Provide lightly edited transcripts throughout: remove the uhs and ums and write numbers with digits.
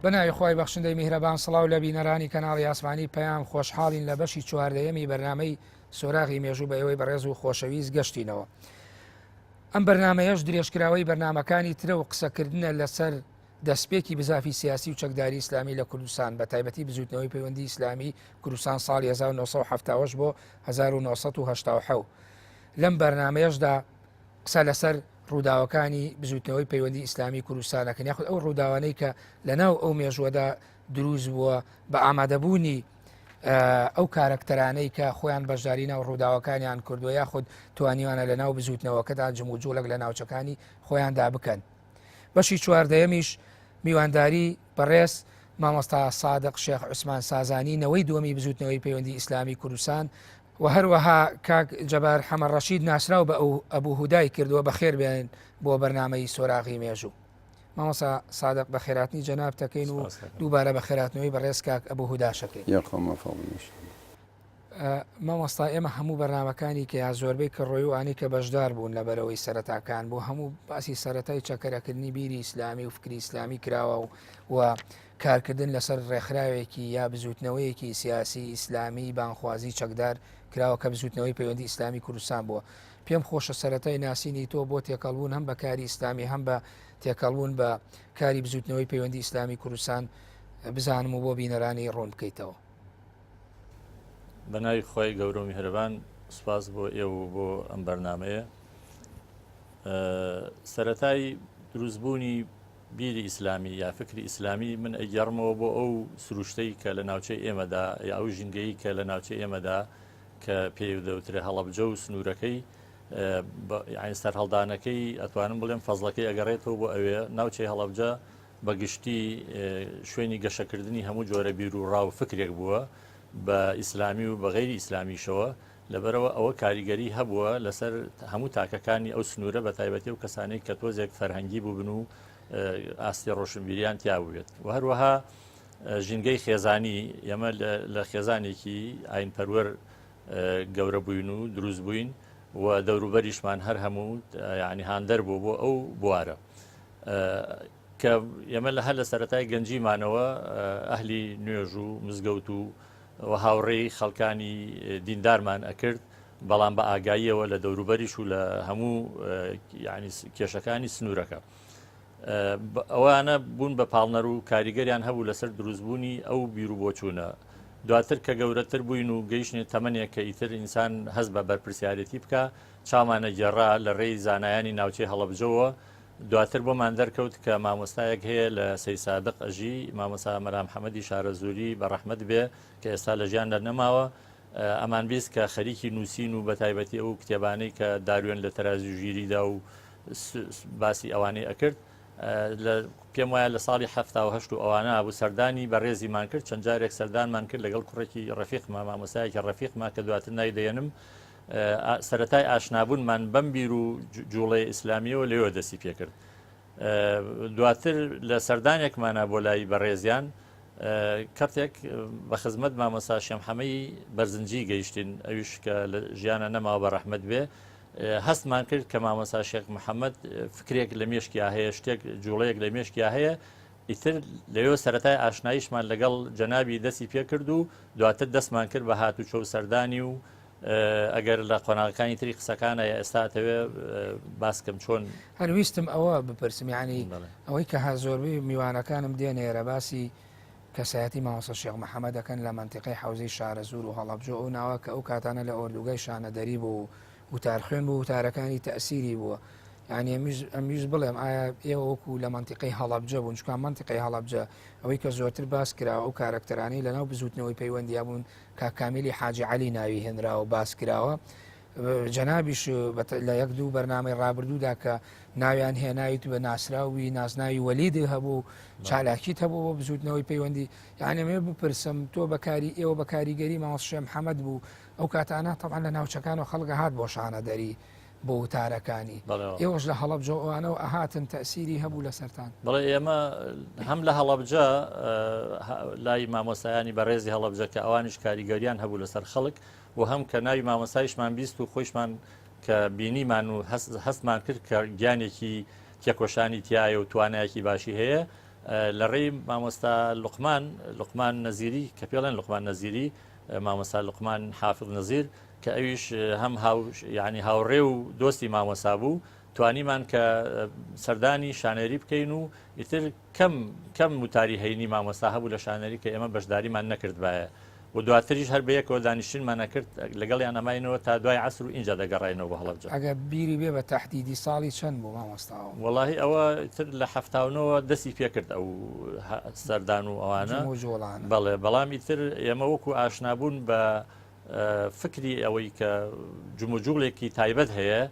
بەناوی خوای بەخشندەی میهرەبان سڵاو لە بینەرانی کەناڵی ئاسمانی پەیام خۆشحاڵین لە بەشی چواردەیەمی بەرنامەی سۆراغی مێژوو بە ئێوەی بەڕێز و خۆشەویست گەشتینەوە. ئەم بەرنامەیەش درێژکراوەی بەرنامەکانی ترە و قسەکردنە لەسەر دەستپێکی بزافی سیاسی و چەکداری ئیسلامی لە کوردستان بە تایبەتی بزوتنەوەی پەیوەندی ئیسلامی کوردستان ساڵی 1970 بۆ 1970 لەم بەرنامەیەشدا قسە لەسەر ڕووداوەکانی بزوتنەوەی پەیوەندی ئیسلامی کوردستانەکەن یاخود ئەو ڕووداوانەی کە لە ناو ئەو مێژوەدا دروست بووە بە ئامادەبوونی ئەو کارەکتەرانەی کە خۆیان بەشداری ناو ڕووداوەکانیان کردووە یاخود توانیوانە لە ناو بزوتنەوەکەدا جموجوڵێک لە ناوچەکانی خۆیاندا بکەن. بەشی چواردەیەمیش میوانداری بەڕێز مامۆستا سادق شێخ عوسمان سازانی نەوەی دووەمی بزوتنەوەی پەیوەندی ئیسلامی کوردستان و هەروەها کاک جەبار حەمە ڕەشید ناسراو بە ئەو ئەبوو هودای کردووە بەخێر بێن بۆ بەرنامەی سۆراغی مێژوو. مامۆستا سادق بەخێراتنی جەنابت ئەکەین و دووبارە بەخێراتنەوەی بەڕێز کاک ئەبوو هوداش ئەکەین. مامۆستا ئێمە هەموو بەرنامەکانی کە یا زۆربەی کڕۆی و ئانی کە بەشدار بوون لە بەرەوەی سەرەتاکان بۆ هەموو باسی سەرەتای چەکەرەکردنی بیری ئیسلامی و فکری ئیسلامی کراوە و و کارکردن لەسەر ڕێکخراوێکی یا بزوتنەوەیەکی سیاسی ئیسلامی بانخوازی چەکدار کراوە کە بزوتنەوەی پەیوەندی ئیسلامی کوردستان بووە پێم خۆشە سەرەتای ناسینی تۆ بۆ تێکەڵبوون هەم بە کاری ئیسلامی هەم بە تێکەڵبوون بە کاری بزوتنەوەی پەیوەندی ئیسلامی کوردستان بزانم و بۆ بینەرانی ڕوون بکەیتەوە. بە ناوی خوای گەورە و میهرەبان سوپاس بۆ ئێوە و بۆ ئەم بەرنامەیە. سەرەتای دروستبوونی بیری ئیسلامی یا فکری ئیسلامی من ئەگەڕمەوە بۆ ئەو سروشتەی کە لە ناوچەی ئێمەدا یا ئەو ژینگەی کە لە ناوچەی ئێمەدا کە پێی دەوترێ هەڵەبجە و سنوورەکەی یانی سەرهەڵدانەکەی ئەتوانم بڵێم فەزڵەکەی ئەگەڕێتەوە بۆ ئەوێ ناوچەی هەڵەبجە بە گشتی شوێنی گەشەکردنی هەموو جۆرە بیر و ڕا و فکرێک بووە بە ئیسلامی و بە غەیری ئیسلامیشەوە لەبەرەوە ئەوە کاریگەری هەبووە لەسەر هەموو تاکەکانی ئەو سنوورە بە تایبەتی و کەسانێک کە تۆزێک فەرهەنگی بووبن و ئاستی ڕۆشنبیریان تیا بووێت و هەروەها ژینگەی خێزانی ئێمە لە خێزانێکی ئاینپەروەر گەورە بووین و دروست بووین و دەوروبەریشمان هەر هەموو یعنی هاندەر بوو بۆ ئەو بوارە کە ئێمە لە هەر لە سەتای گەنجیمانەوە ئەهلی نوێژ و مزگەوت و و هاوڕێی خەڵکانی دیندارمان ئەکرد بەڵام بە ئاگاییەوە لە دەوروبەریش و لە هەموو یعنی کێشەکانی سنوورەکە. ئەوانە بوون بە پاڵنەر و کاریگەریان هەبوو لەسەر دروستبوونی ئەو بیروبۆچوونە. دواتر کە گەورەتر بووین و گەیشتینە تەمەنێک کە ئیتر ئینسان هەست بە بەرپرسیارێتی بکا، چاومانە گێڕا لە ڕێی زانایانی ناوچەی هەڵەبجەوە، دواتر بۆمان دەرکەوت کە مامۆستایەک هەیە لە سەیدسادق ئەژی، مامۆستا مەلا محەمەدی شارەزووری بە ڕەحمەت بێ کە ئێستا لە ژیاندا نەماوە، ئەمان بیست کە خەریکی نووسین و بەتایبەتی ئەو کتێبانەی کە داروێن لە تەرازی ژیریدا و باسی ئەوانەی ئەکرد پێم وایە لە ساڵی هەشت و ئەوانە بوو سەردانی بەڕێزیمان کرد چەند جارێک سەردانمان کرد لەگەڵ کوڕێکی ڕەفیقما مامۆسایەکی ڕەفیقما کە دواتر ناوی دەێنم سەتای ئاشنابوونمان بەم بیر و جوڵەی ئیسلامیەوە لەوێ دەستی پێکرد دواتر لە سەردانێکمانە بۆ لای بەڕێزیان کەتێک بە خزمەت مامۆستا شێمحەمەی بەرزنجی گەیشتین ئەویش کە لە ژیانە نەماوە بە ڕەحمەت بێ هەستمان کرد کە مامۆستا شێخ محەممەد فکرێک لە مێشکیا هەیە شتێک جوڵەیەک لە مێشکیا هەیە ئیتر لەوێ سەتای ئاشناییشمان لەگەڵ جەنابی دەستی پێکرد و دواتر دەستمان کرد بە هاتوچۆ و سەردانی و ئەگەر لە قۆناغەکانی تری قسەکانە یا ئێستا ئەتەوێ باسکەم چۆن هەر ویستم ئەوە بپرسم یعنی ئەوەی کە ها زۆربەی میوانەکانم دێنێرە باسی کەسایەتی مامۆستا شێخ محەممەد دەکەن لە مەنتیقەی حوزەی شارەزوور و هەڵەبجە ئەو ناوە کە ئەو کاتانە لە ئۆردوگای شانەدەری بوو و وتارخوێن بوو وتارەکانی تەسیری بووە یعنی ئەمیش بڵێم ئایا ئێوە وەکو لە مەنتیقەی هەڵەبجە بوون چکان مەنتیقەی هەڵەبجە ئەوەی کە زۆرتر باس کراوە ئەو کارەکتەرانەی لەناو بزوتنەوەی پەیوەندیا بوون کاک کامیلی حاجی عەلی ناوی هێنراوە باس کراوە جەنابیش لە یەک دوو بەرنامەی ڕابردوودا کە ناویان هێناویت بە ناسراوی نازناوی وەلیدی هەبوو چالاکیت هەبوو بۆ بزوتنەوەی پەیوەندی یعنی مێ بپرسم تۆ بەکاری ئێوە بە کاریگەری ماڵشێ محەممەد بوو ئەو کاتانە طبعا لە ناوچەکان و خەڵگە هات بۆ شانە دەری بۆ وتارەکانی ئێوەش لە هەڵەبجە ئەوانەوە ئەهاتن تەسیری هەبوو لەسەرتان؟ بەڵێ ئێمە هەم لە هەڵەبجە لای مامۆستایانی بەڕێزی هەڵەبجە کە ئەوانیش کاریگەریان هەبوو لەسەر خەڵک و هەم کە ناوی مامۆستایشمان بیست و خۆیشمان کە بینیمان و هەستمان کرد کە گیانێکی تێکۆشانی تایە و توانایەکی باشی هەیە. لە ڕێی مامۆستا لوقمان، لوقمان نەزیری، کە پێڵێن لوقمان نەزیری، مامۆستا لوقمان حافظ نەزیر، کە ئەویش هەم هاو یعنی هاوڕێ و دۆستی مامۆستا بوو، توانیمان کە سەردانی شانێری بکەین و ئیتر کەم کەم وتاری هەینی مامۆستا هەبوو لە شانەری کە ئێمە بەشداریمان نەکردبایە و دواتریش هەر بەیەکەوە دانیشتنمان ئەکرد لەگەڵیان ئەماینەوە تا دوای عەسر و ئینجا دەگەڕاینەوە بۆ هەڵەبجە. ئەگەر بیری بێ بە تەحدیدی ساڵی چەند بوو مامۆستا ئەوە؟ وەڵاهی ئەوە ئیتر لە 79ەوە دەستی پێکرد ئەو سەردان و ئەوانە. جموجۆڵانە. بەڵێ بەڵام ئیتر ئێمە وەکو ئاشنابوون بە فکری ئەوەی کە جموجوڵێکی تایبەت هەیە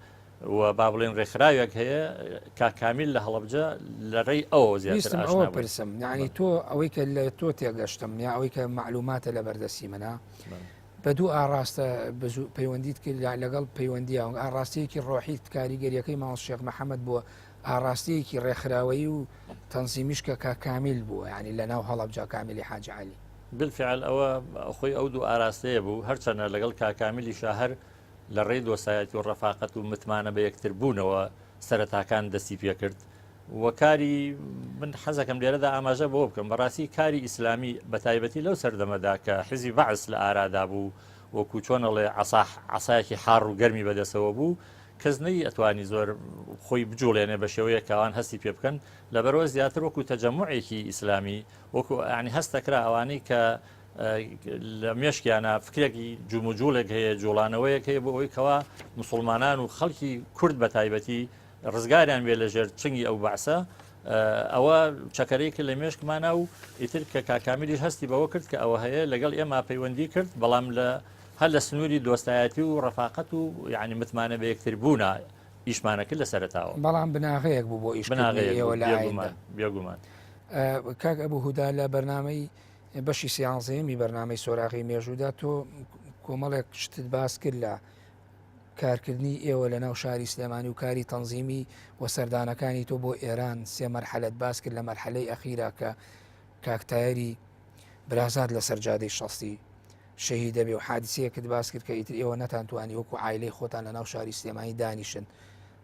و با بڵێن ڕێکخراوێک هەیە کاک کامیل لە هەڵەبجە لە ڕێی ئەوەوە زیاتر ویستم ئاشنا ئەوە بووین. پرسم یعنی تۆ ئەوەی کە لە تۆ تێگەشتم یا ئەوەی کە معلوماتە لە بەردەستی منە بە دوو ئاڕاستە بزو پەیوەندیت کرد یا لەگەڵ پەیوەندی ئاڕاستەیەکی ڕۆحی کاریگەریەکەی ماڵ شێخ محەممەد بووە ئاڕاستەیەکی ڕێکخراوەیی و تەنزیمیش کە کاک کامیل بووە یعنی لە ناو هەڵەبجە کامیلی حاجی عەلی. بالفعل ئەوە خۆی ئەو دوو ئاراستەیە بوو هەرچەنە لەگەڵ کاک کامیلیشا هەر لە ڕێی دۆستایەتی و ڕەفاقەت و متمانە بە یەکتر بوونەوە سەرەتاکان دەستی پێکرد و کاری من حەزەکەم لێرەدا ئاماژە بەوە بکەم بەڕاستی کاری ئیسلامی بە تایبەتی لەو سەردەمەدا کە حزبی بەعس لە ئارادا بوو وەکو چۆن ئەڵێ عەسا عەسایەکی حاڕ و گەرمی بەدەستەوە بوو کەس نەی ئەتوانی زۆر خۆی بجوڵێنێ بە شێوەیەک کەوان هەستی پێ بکەن لەبەرەوە زیاتر وەکو تەجەموعێکی ئیسلامی وەکو ینی هەستەکرا ئەوانەی کە لە مێشکیانە فکرێکی جموجوڵێک هەیە جوڵانەوەیەک هەیە بۆ ئەوەی کەوا مسلمانان و خەڵکی کورد بە تایبەتی ڕزگاریان بێ لە ژێر چنگی ئەو بەعسە ئەوە چەکەرەی کرد لە مێشکمانە و ئیتر کە کاکامیلیش هەستی بەوە کرد کە ئەوە هەیە لەگەڵ ئێمە پەیوەندی کرد بەڵام لە هەر لە سنووری دۆستایەتی و ڕەفاقەت و یعنی متمانە بە یەکتر بوونە ئیشمانە کرد لە سەرەتاوە. بەڵام بناغەیەک بوو بۆ ئیشکردنی ئێوە لە ئایندە. بێگومان. کاک ئەبو هودا لە بەرنامەی بەشی سیانزەیەمی بەرنامەی سۆراغی مێژوودا تۆ کۆمەڵێک شتت باس کرد لە کارکردنی ئێوە لە ناو شاری سلێمانی و کاری تەنزیمی و سەردانەکانی تۆ بۆ ئێران سێ مەرحەلەت باس کرد لە مەرحەلەی ئەخیرا کە کاک تایەری برازات لەسەر جادەی شەستی شەهید دەبێ و حادیسەیەکت باس کرد کە ئیتر ئێوە نەتانتوانی وەکو عایلەی خۆتان لە ناو شاری سلێمانی دانیشن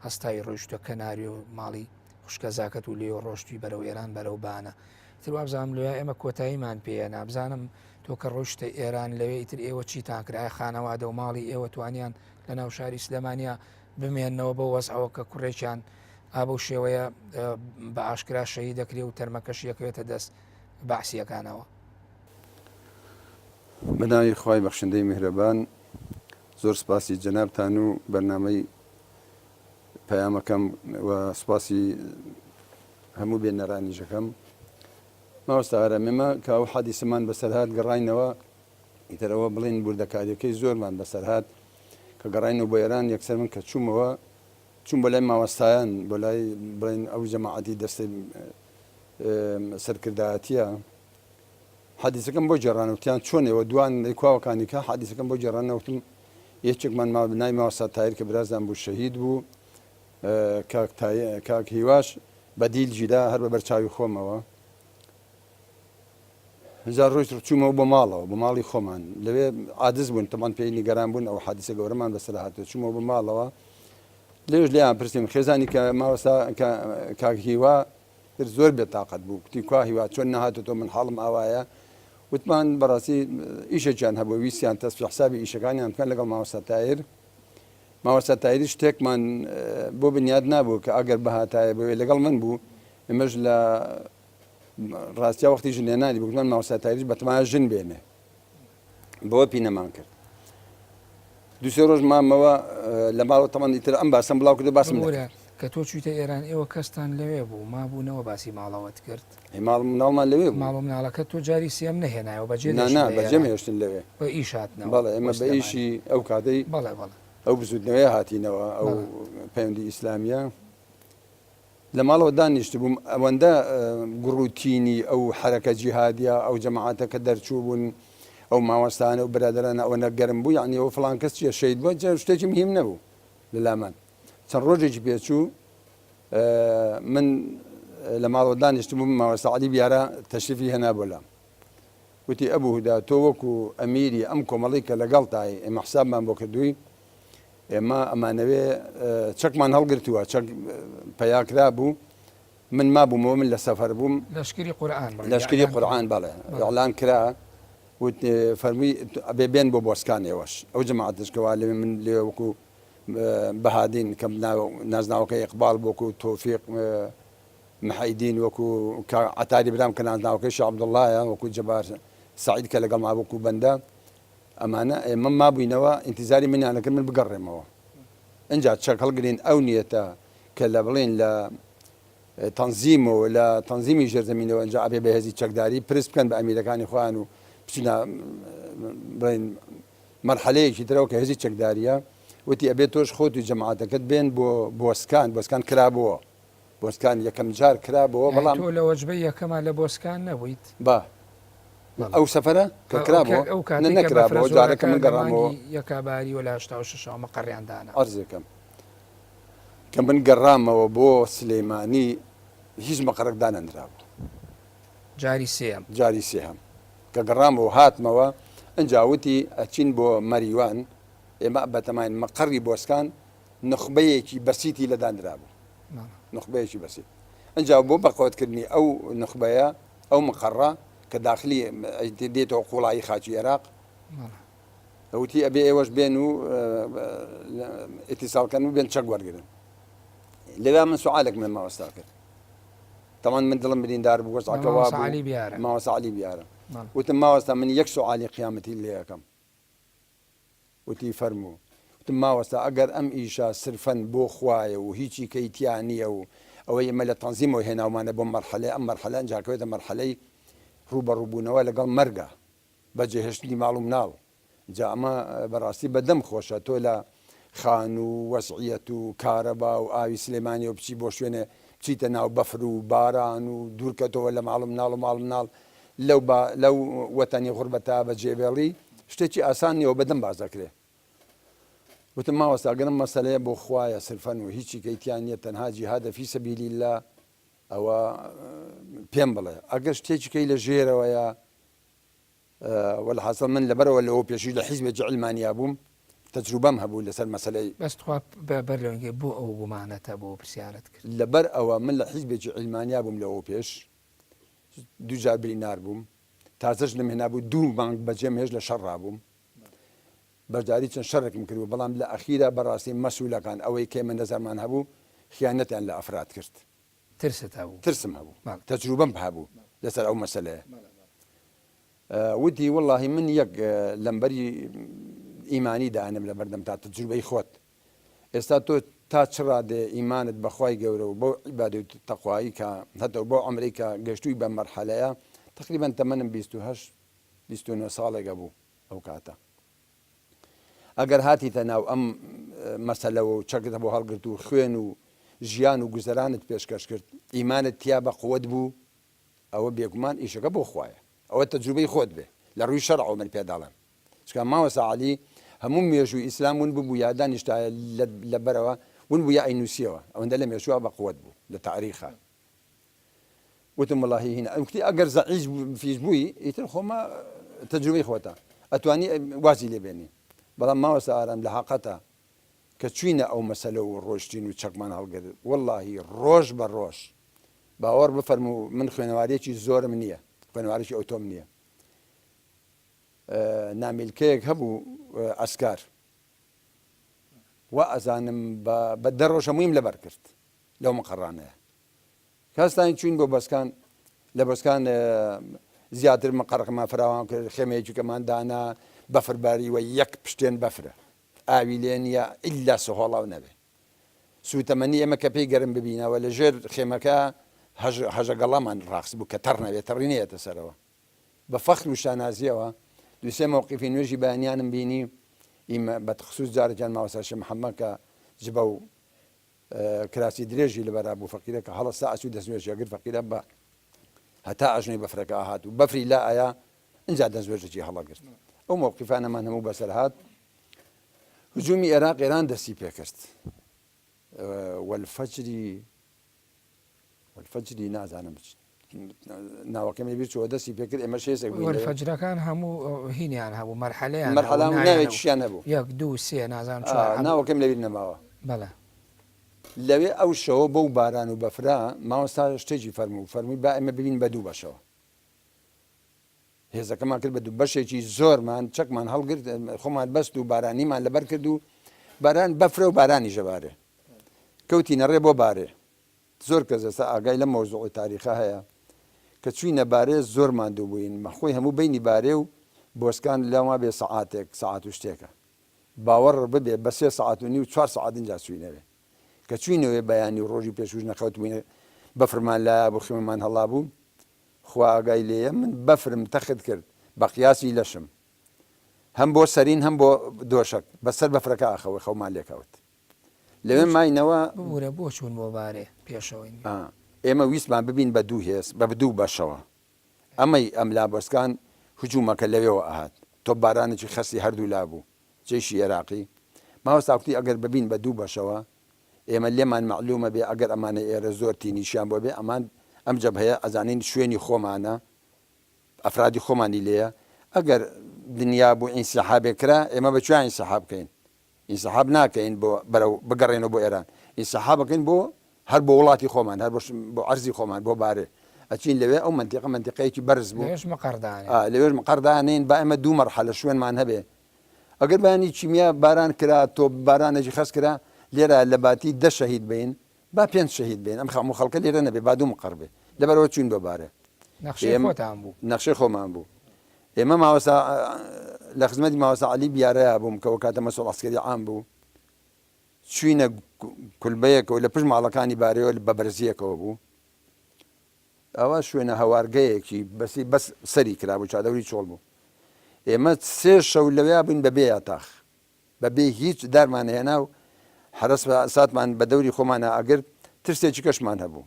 هەستاوی ڕۆیشتە کەناری و ماڵی خوشکەزاکەت و لێوە ڕۆشتوی بەرەو ئێران بەرەو بانە ئیتر وابزانم لەوێ ئێمە کۆتاییمان پێیە نابزانم تۆ کە ڕۆیشتە ئێران لەوێ ئیتر ئێوە چیتان کرد ئایا خانەوادە و ماڵی ئێوە توانیان لە ناو شاری سلێمانیا بمێنەوە بەو وەزعەوە کە کوڕێکیان ئا بەو شێوەیە بە ئاشکرا شەهید دەکرێ و تەرمەکەشی ئەکەوێتە دەست بەعسییەکانەوە. بە ناوی خوای بەخشندەی میهرەبان زۆر سپاسی جەنابتان و بەرنامەی پەیامەکەم و سپاسی هەموو بێنەرانیش ئەکەم. مامۆستا ئارام ئێمە کە ئەو حادیسەمان بەسەر هات گەڕاینەوە ئیتر ئەوە بڵێین وردەکاریەکەی زۆرمان بەسەر هات کە گەڕاینەوە بۆ ئێران یەکسەر من کە چوومەوە چووم بۆ لای مامۆستایان بۆ لای بڵێین ئەو جەماعەتی دەستەی سەرکردایەتیە حەدیسەکەم بۆ گێڕانەوە وتیان چۆن ئێوە دوان ئەی کواوەکانی کە حەدیسەکەم بۆ گێڕانەوە وتم یەکێکمان ما ناوی مامۆستا تاهیر کە برازان بوو شەهید بوو کاک کاک هیواش بە دیل گیرا هەر بە بەر چاوی خۆمەوە جا ڕۆیشت چوومەوە بۆ ماڵەوە بۆ ماڵی خۆمان لەوێ عادز بوون تەمان پێی نیگەران بوون ئەو حادیسە گەورەمان بەسەر هاتووە چوومەوە بۆ ماڵەوە لێش لێیان پرسیم خێزانی کە ماوەستا کاک هیوا تر زۆر بێ تاقەت بوو کوتی کوا هیوا چۆن نەهاتۆتەوە من حاڵم ئاوایە وتمان بەڕاستی ئیشێکیان هەبوو ویستیان تەسفی حسابی ئیشەکانیان بکەن لەگەڵ مامۆستا تاهیر مامۆستا تاهیریش شتێکمان بۆ بنیاد نابوو کە ئەگەر بهاتایە بۆیە لەگەڵ من بوو ئێمەش لە ڕاستیا وەختی ژن هێنانی بوو گوتمان مامۆستا تاهیریش بەتەمایە ژن بێنێ بەوە پینەمان کرد دوسێ ڕۆژ مامەوە لە ماڵەوە تەمان ئیتر ئەم باسم بڵاو کردو باسم بورە کە تۆ چوویتە ئێران ئێوە کەستان لەوێ بوو مابوونەوە باسی ماڵەوەت کرد ماڵ مناڵمان لەوێ بوو ماڵ و مناڵەکە تۆ جاری سێم نەهێنایەوە بەجێ نا نا بەجێم هێشتن لەوێ بە ئیش هاتنەوە بەڵێ ئێمە بە ئیشی ئەو کاتەی بەڵێ بەڵێ ئەو بزوتنەوەیە هاتینەوە ئەو پەیوەندی ئیسلامیە لە ماڵەوە دانیشتبووم ئەوەندە گوڕ و تینی ئەو حەرەکە جیهادیە ئەو جەماعەتە کە دەرچوو بوون ئەو مامۆستایانە و برادەرانە ئەوەنە گەرم بوو یەعنی ئەوە فڵان کەس چیە شەهید بووە جا شتێکی مهیم نەبوو لە لامان چەند ڕۆژێکی پێچوو من لە ماڵەوە دانیشتبووم مامۆستا عەلی بیارە تەشریفی هێنا بۆ لام وتی ئەبوو هودا تۆ وەکو ئەمیری ئەم کۆمەڵی کە لەگەڵتای ئێمە حسابمان بۆ کردووی ئێمە ئەمانەوێ چەکمان هەڵگرتووە، چەک پەیا کرابوو. من مابوومەوە من لە سەفەر بووم. لەشکری قورئان بڵێ لەشکری قورئان بەڵێ ئیعلان کرا وت فەرمووی ئەبێ بێن بۆ بۆسکان ئێوەش ئەو جەماعەتەش کەوا لەوێ من لێ وەکو بەهادین کە نازناوەکەی ئیقباڵ بوو وەکو تۆفیق محەیدین وەکو کاک عەتاری برام کە نازناوەکەی شێخ عەبدوڵڵایە وەکو جەبار سەعید کە لەگەڵما وەکو بەندە ئەمانە ئێمە مابووینەوە ئینتیزاری منیان ئەکرد من بگەڕێمەوە ئینجا چەک هەڵگرین ئەو نیەتە کە لە بڵێین لە تەنزیمەوە لە تەنزیمی ژێرزەمینەوە ئینجا ئەبێ بە هێزی چەکداری پرس بکەن بە ئەمیرەکانی خۆیان و بچنە بڵێین مەرحەلەیەکی ترەوە کە هێزی چەکداریە وتی ئەبێ تۆش خۆت و جەماعەتەکەت بێن بۆ بۆسکان بۆسکان کرابووە بۆسکان یەکەم جار کرابەوە بەڵام تۆ لە وەجبەی یەکەما لە بۆسکان نەبوویت؟ با ئەو سەفەرە کە کرابەوە ئەو کاتەی کە بەفرە زۆرەکە لە مانگی یەکا باریوە لە 86 ەوە مەقەڕیان دانا. عەرزەکەم کە من گەڕامەوە بۆ سلێمانی هیچ مەقەڕێک دانەنرابوو. جاری سێیەم. جاری سێهەم کە گەڕامەوە هاتمەوە ئنجا وتی ئەچین بۆ مەریوان ئێمە بەتەماین مەقەڕی بۆسکان نوخبەیەکی بەسیتی لە دانرابوو نوخبەیەکی بەسیت ئنجا بۆ بەقوەتکردنی ئەو نوخبەیە ئەو مقەڕە کە داخلی دێتەوە قوڵایی خاکی عێراق وتی ئەبێ ئێوەش بێن و ئیتیساڵ کەن و بێن چەک وەرگرن لەوێ من سوالێکم لە مامۆستا کرد تەمان من دڵم بریندار بوو وەزعەکە وا مامۆستا عەلی بیارە مامۆستا عەلی بیارە وتم مامۆستا من یەک سوالی قیامەتی لێ ئەکەم وتی، فەرموو. وتم، ماوەستا ئەگەر ئەم ئیشە سرفەن بۆ خوایە و هیچی کەی تیا نییە و ئەوەی ئێمە لە تەنزیمەوە هێناومانە بۆ مەرحەلەی ئەم مەرحەلە ئنجا کەوێتە مەرحەلەی ڕووبەڕووبوونەوە لەگەڵ مەرگا بە جێهێشتنی ماڵ و مناڵ جا ئەمە بەڕاستی بە دەم خۆشە تۆ لە خانوو و وەزعیەت و کارەبا و ئاوی سلێمانیەوە بچی بۆ شوێنێ بچیتە ناو بەفر و باران و دوورکەتەوە لە ماڵ و مناڵ و ماڵ مناڵ لەو با لەو وەتەنی غوربەتە بە جێ بێڵی شتێکی ئاسان نیە و بە دەم باس دەکرێ. وتم مامۆستا گەر ئەم مەسەلەیە بۆ خوایە سرفەن و هیچی کەی تیا نیە تەنها جیهادە فی سبیل اللە ئەوە پێم بڵێ ئەگەر شتێکی کەی لە ژێرەوەیە وەلحاسڵ من لەبەرەوە لەوە پێشیش لە حیزبێکی عیلمانیا بووم تەجروبەم هەبوو لەسەر مەسەلەی. بەس تخوا بەر لەوەی بۆ ئەو گومانەت هەبوو پرسیارت کرد؟ لەبەر ئەوە من لە حیزبێکی عیلمانیا بووم لەوە پێش دووجار برینار بووم تازە ژنم هێنابوو دوو مانگ بەجێم هێشت لە شەڕ ڕابووم بەشداری چەند شەڕێکم کردبوو بەڵام لە ئەخیرا بەڕاستی مەسولەکان ئەوەی کە ئێمە نەزەرمان هەبوو خیانەتیان لە ئەفراد کرد. ترست هەبوو؟ ترسم هەبوو تەجروبەم هەبوو لەسەر ئەو مەسەلەیە وتی وەڵاهی من یەک لەمبەری ئیمانی دانم لە بەردەم تا تەجروبەی خۆت ئێستا تۆ تا چ ڕادەیە ئیمانت بە خوای گەورە و بەو عیبادەت و تەقوایی کە هەتە و بەو عەمرەی کە گەشتووی بەم مەرحەلەیە تەقریبەن تەمەنم 28 29 ساڵێک ئەبوو ئەو کاتە ئەگەر هاتیتە ناو ئەم مەسەلەوە و چەکت بۆ هەڵگرت و خوێن و ژیان و گوزەرانت پێشکەش کرد ئیمانت تیا بە قوت بوو ئەوە بێگومان ئیشەکە بۆ خوایە ئەوە تەجروبەی خۆت بێ لە ڕووی شەرعەوە من پێ دەڵێم چونکە مامۆستا عەلی هەموو مێژووی ئیسلام ون ببوو یا دانیشتایە لە بەرەوە ون بوو یا ئەینووسیەوە ئەوەندە لە مێژووە بە قوت بوو لە تاریخا وتم وەڵاهی هینا وتی ئەگەر زەعیف فیش بووی ئیتر خۆمە تەجروبەی خۆتە ئەتوانی وازی لێ بێنی بەڵام مامۆستا ئارام لە حەقەتە کە چوینە ئەو مەسەلە و ڕۆشتین و چەکمان هەڵگرت وەڵاهی ڕۆژ بە ڕۆژ باوەڕ بفەرموو من خوێنەواریەکی زۆرم نییە خوێنەوارێکی ئەوتۆم نییە نامیلکەیەک هەبوو ئەسکار وا ئەزانم بە دە ڕۆژ هەموویم لەبەر کرد لەو مقەڕانەیە کاستانی چوین بۆ بەسکان لە بەسکان زیاتر مقەڕەکەمان فراوان کرد خێمەیەکیکەمان دانا بەفر باریوە یەک پشتێن بەفرە ئاوی لێ نییە ئیلا سەهۆڵاو نەبێ سووتەمەنی ئێمە کە پێی گەرم ببینەوە لە ژێر خێمەکە هەژەگەڵامان ڕاخست بوو کە تەڕ نەبێت تەڕی نەیەتە سەرەوە بە فەخر و شانازیەوە دوو سێ مەوقیفی نوێژی بەیانیانم بینی ئیمە بە تخسوس جارێکیان مامۆستا شێخ محەممەد کە جبە و کراسی درێژی لەبەرا بوو فەقیرە کە هەڵەستا ئەچوو دەستنوێژی ئەگرت فەقیرە بە هەتا ئەژنۆی بەفرەکە ئەهات و بەفری لا ئەیا ئینجا دەستنوێژێکی هەڵەگرت ئەو مەوقیفانەمان هەموو بەسەر هات هجومی ئێراق ئێران دەستی پێکرد والفجری والفجری نازانم ناوەکەم لەبیر چووە دەستی پێکرد ئێمەش هێزێک بووین لەوێ. والفجرەکان هەموو هینیان هەبوو مەرحەلەیان مەرحەلە هەبوو ناوێکیشیان هەبوو. یەک دوو سێ نازانم چوار ناوەکەم لەبیر نەماوە. بەڵێ. لەوێ ئەو شەوە بەو باران و بەفرە مامۆستا شتێکی فەرموو، فەرمووی با ئێمە ببین بە دوو بەشەوە. هێزەکەمان کرد بە دوو بەشێکی زۆرمان چەکمان هەڵگرت خۆمان بەست و بارانیمان لەبەر کرد و باران بەفرە و بارانی ژەبارێ کەوتینە ڕێ بۆ بارێ زۆر کەس ئێستا ئاگای لەم مەوزوع و تاریخە هەیە کە چوینە بارێ زۆر ماندوو بووین مەخۆی هەموو بینی بارێ و بۆسکان لەما بێ سەعاتێک سەعات و شتێکە باوەڕ ببێ بە سێ سەعات و نیو چوار سەعات ئینجا چوینەوێ کە چوینەوێ بەیانی و ڕۆژی پێشوش نەخەوتبووین بەفرمان لایە بوو خیمەمان هەڵابوو خوا ئاگای لێیە من بەفرم تەخت کرد بە قیاسی لەشم هەم بۆ سەرین هەم بۆ دۆشەک بەسەر بەفرەکە ئاخەوە خەومان لێکەوت لەوێ ماینەوە. ببورە بۆ چوون بۆ بارێ پێشەوەی. ئێمە ویستمان ببین بە دوو هێز بە دوو بەشەوە ئەمەی ئەم لا بۆسکان هجومەکە لەوێوە ئەهات تۆپبارانێکی خەستی هەردوو لا بوو جەیشی ئێراقی مامۆستا کوتی ئەگەر ببین بە دوو بەشەوە ئێمە لێمان مەعلومە بێ ئەگەر ئەمانە ئێرە زۆر تینیشیان بۆ بێ ئەمان ئەم جەبهەیە ئەزانین شوێنی خۆمانە ئەفرادی خۆمانی لێیە ئەگەر دنیا بوو ئینسیحابێک کرا ئێمە بە کوێ ئینسیحاب بکەین ئینسحاب ناکەین بۆ بەرەو بگەڕێنەوە بۆ ئێران ئینسحاب ئەکەین بۆ هەر بۆ وڵاتی خۆمان هەر بۆ عەرزی خۆمان بۆ بارێ ئەچین لەوێ ئەو مەنتیقە مەنتیقەیەکی بەرز بوو لەوێش مقەڕ دانێن ئا لەوێش مقەڕ دانێین با ئێمە دوو مەرحەلە شوێنمان هەبێ ئەگەر بەیانی کیمیا باران کرا تۆپ بارانێکی خەست کرا لێرە لە باتی دە شەهید بین با پێنج شەهید بین ئەم هەموو خەڵکە لێرە نەبێ با دوو مقەڕ بێ لەبەرەوە چوین بۆ بارێ نەخشەی خۆتان بوو نەخشەی خۆمان بوو ئێمە مامۆستا لە خزمەتی مامۆستا عەلی بیارەیا بووم کە ئەوکاتە مەسئول عەسکەری عام بوو چوینە کولبەیەکەوە لە پشت ماڵەکانی بارەوە بە بەرزیەکەوە بوو ئەوە شوێنە هەوارگەیەکی بەسی بەس سەری کرابوو چادەوری چۆڵ بوو ئێمە سێ شەو لەویا بووین بەبێ یاتاخ بەبێ هیچ دارمان هێنا و حەرەس ساتمان بە دەوری خۆمانە ئەگرت ترسێکی کەشمان هەبوو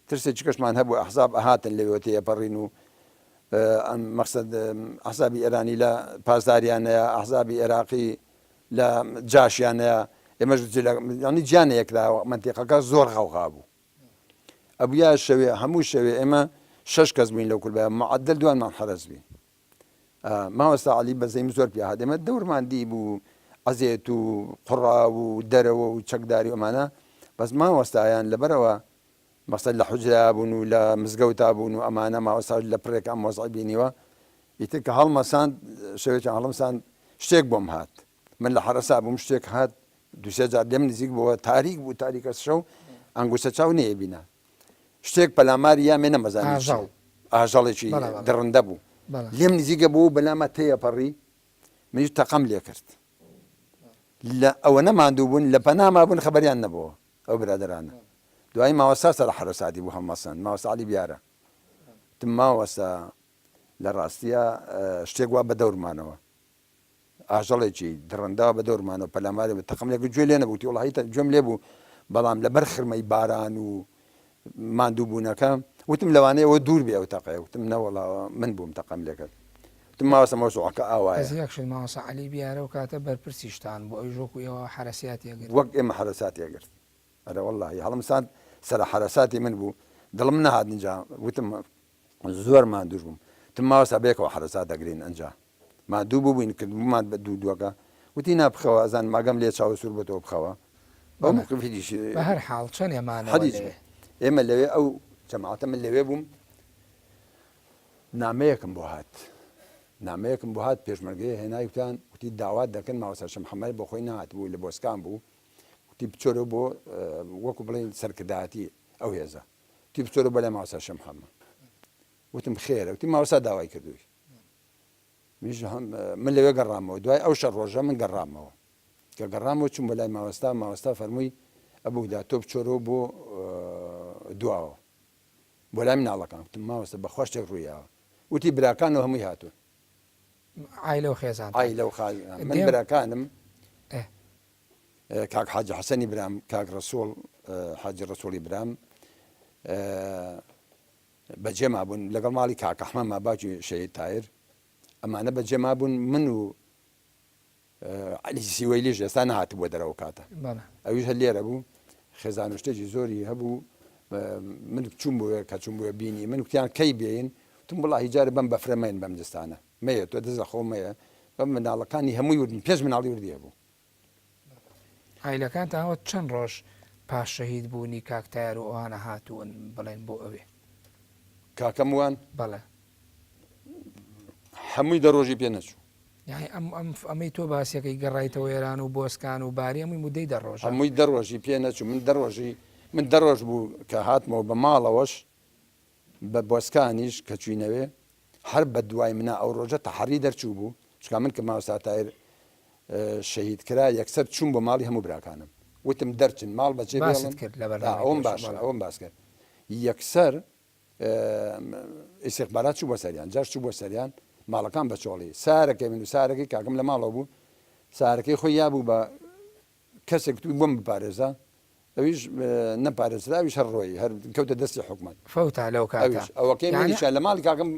ترسێکی کەشمان هەبوو ئەحزاب ئەهاتن لەوێوە تێئەپەڕین و مەقسەد ئەحزابی ئێرانی لە پاسداریان هەیە ئەحزابی ئێراقی لە جاشیان هەیە ئێمەش ینی جیان یەکراوە مەنتیقەکە زۆر غەوغا بوو ئەبوویا شەوێ هەموو شەوێ ئێمە شەش کەس بووین لەو کولبە معدل دوانمان حەرەس بین مامۆستا عەلی بەزەیم زۆر پیا هات ئێمە دەورمان دیبوو عەزێت و قوڕاو و دەرەوە و چەکداری و ئەمانە بەس مامۆستایان لەبەرەوە مەسەل لە حوجرا بوون و لە مزگەوتا بوون و ئەمانە مامۆستا لە پرێک ئەم وەزعی بینیوە ئیتر کە هەڵمەساند شەوێکیان هەڵمساند شتێک بۆم هات من لە حەرەسا بووم شتێک هات دوسێ جار لێم نزیک بووە تاریک بوو تاریکە شەو ئەنگوستە چاو نەیەبینا شتێک پەلاماری یامێ نەمەزانی چیە. ئاژەڵ. ئاژەڵێکی بەڵێ بەڵێ. دڕندە بوو. بەڵێ. لێم نزیکە بوو بەلاما تێیەپەڕی منیش تەقەم لێ کرد. لە ئەوەنە ماندوو بوون لە پەناما بوون خەبەریان نەبۆوە ئەو برادەرانە. دوایی ماوەستا سەر حەرەساتی بوو هەڵمەسەند ماوەستا عەلی بیارە. وتم ماوەستا لە ڕاستیا شتێک وا بە دەورمانەوە. ئاژەڵێکی دڕندە بە دەورمانەوە پەلاماری بە تەقەم لێکرد گوێ لێ نەبوو وتی وەڵاهی گوێم لێ بوو بەڵام لەبەر خرمەی باران و ماندوو بوونەکە وتم لەوانەیە ئەوە دوور بێ ئەو تەقەیە وتم نەوەڵا من بووم تەقەم لێکرد وتم ماوەسە مەوزوعەکە ئاوایە. بەس یەک شت مامۆستا عەلی بیارە ئەو کاتە بەرپرسیشتان بوو ئەویش وەکو ئێوە حەرەسیاتی ئەگرت. وەک ئێمە حەرەساتی ئەگرت ئەرە وەڵاهی هەڵمساند سەرە حەرەساتی من بوو دڵم نەهات ئینجا وتم زۆر ماندووش بووم وتم ماوەستا بەیەکەوە حەرەسات ئەگرین ئەنجا ماندوو بووبووین کردبوومان بە دوو دووەکە وتی نا بخەوە ئەزانم ئاگام لێیە چاوت سوور بۆتەوە بخەوە ئەو بەڵێ مەوقف هیچ بە هەر حاڵ چەنێ مانەوە حەدیس لەوێ؟ بوو ئێمە لەوێ ئەو جەماعەتە من لەوێ بووم نامەیەکم بۆ هات نامەیەکم بۆ هات پێشمەرگەیە هێنای وتیان وتی داوات دەکەن مامۆستا شێخ محەمەد بۆ خۆی نەهاتبوو لە بۆسکان بوو وتی بچۆرەوە بۆ وەکو بڵێین سەرکردایەتی ئەو هێزە وتی بچۆرەوە بۆ لای مامۆستا شێخ محەمەد وتم خێرە وتی مامۆستا داوای کردووی منیش من لەوێ گەڕامەوە دوای ئەو شەڕ ڕۆژە من گەڕامەوە کە گەڕامەوە چووم بۆ لای مامۆستا مامۆستا فەرمووی ئەبوودا تۆ بچۆرەوە بۆ دواوە بۆ لای مناڵەکان وتم مامۆستا بەخوا شتێک ڕوویاوە وتی براکانەوە هەمووی هاتوون عایلە و خێزانتان عایلە و خازان من براکانم کاک حاجی حەسەنی برام کاک ڕەسوڵ حاجی ڕەسوڵی برام بەجێ مابوون لەگەڵ ماڵی کاک ئەحمە ما باوکی شەهید تایر ئەمانە بەجێ مابوون من و عەلی سیوەیلیش ئێستا نەهاتبووە دەرەوە کاتە ئەویش هەر لێرە بوو خێزان و شتێکی زۆری هەبوو من چوم بۆ کە چوم بۆ بینی من وتیان کەی بێین وتم وڵاهی جارێ بەم بەفرە مەین بەم زستانە مەیە تۆ دەست لە خۆ مەیە بەم مناڵەکانی هەمووی وردن پێش مناڵی وردی هەبوو. عایلەکانتان وە چەند ڕۆژ. پاش شەهید بوونی کاک تایەر و ئەوانە هاتوون بڵێن بۆ ئەوێ؟ کاکەم وان؟ بەڵێ. هەمووی دە ڕۆژی پێ نەچوو. یانی ئەم ئەم ئەمەی تۆ باسیەکەی گەڕایتەوە ئێران و بۆسکان و باری هەمووی مودەی دە ڕۆژە. هەمووی دە ڕۆژی پێ نەچوو. من دە ڕۆژی من دە ڕۆژ بوو کە هاتمەوە بە ماڵەوەش بە بۆسکانیش کە چووینەوێ هەر بە دوای منا ئەو ڕۆژە تەحەڕی دەرچوو بوو چونکە من کە مامۆستا تاهیر شەهید کرا یەکسەر چووم بۆ ماڵی هەموو براکانم وتم دەرچن ماڵ بەجێ باست بێڵن کرد لە بەرنامەی ئەوم پێشوو باشە بەڵێ. ئەوم باس کرد یەکسەر ئیستیخبارات چوو بۆ سەریان جاش چوو بۆ سەریان ماڵەکان بە چۆڵی سارەکەی من و سارەکەی کاکم لە ماڵەوە بوو سارەکەی خۆی یابوو بە کەسێک وتبووی بۆم بپارێزە ئەویش نەپارێزرا ئەویش هەر ڕۆیی هەر کەوتە دەستی حکومەت فەوتا لەو کاتە ئەویش ئەوەکەی یانی منیشیان لە ماڵی کاکم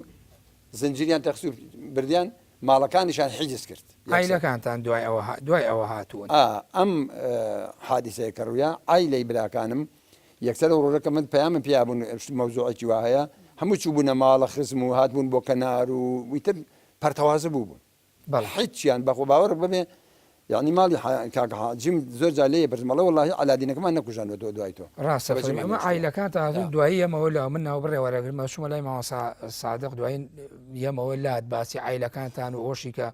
زنجیریان تەخست و بردیان ماڵەکانیشیان حیجز کرد یەکسەر. عایلەکانتان دوای ئەوە دوای ئەوە هاتوون؟ ئا ئەم حادیسەیە کە ڕوویا عایلەی براکانم یەکسەر ئەو ڕۆژە کە من پەیامم پیا بوون مەوزوعێکی وا هەیە هەموو چووبوونە ماڵە خزم و هاتبوون بۆ کەنار و ئیتر پەرتەوازە بووبوون. بەڵێ. هیچیان بەخۆ باوەڕ ببێ یەعنی ماڵی کاک حاجیم زۆر جار لێی ئەپرسم ئەڵێ وەڵاهی عەلادینەکەمان نەکوژاندوەتەوە دوای تۆ ڕاستە فەرمی بەجێمان ئەمە هێشتووە. عایلەکانتان هاتوون دوایی یەمەوە لا من ناوبڕێ وەرەگرم ئەچوومە لای مامۆستا سادق دوایی یەمەوە لات باسی عایلەکانتان و ئەوەشی کە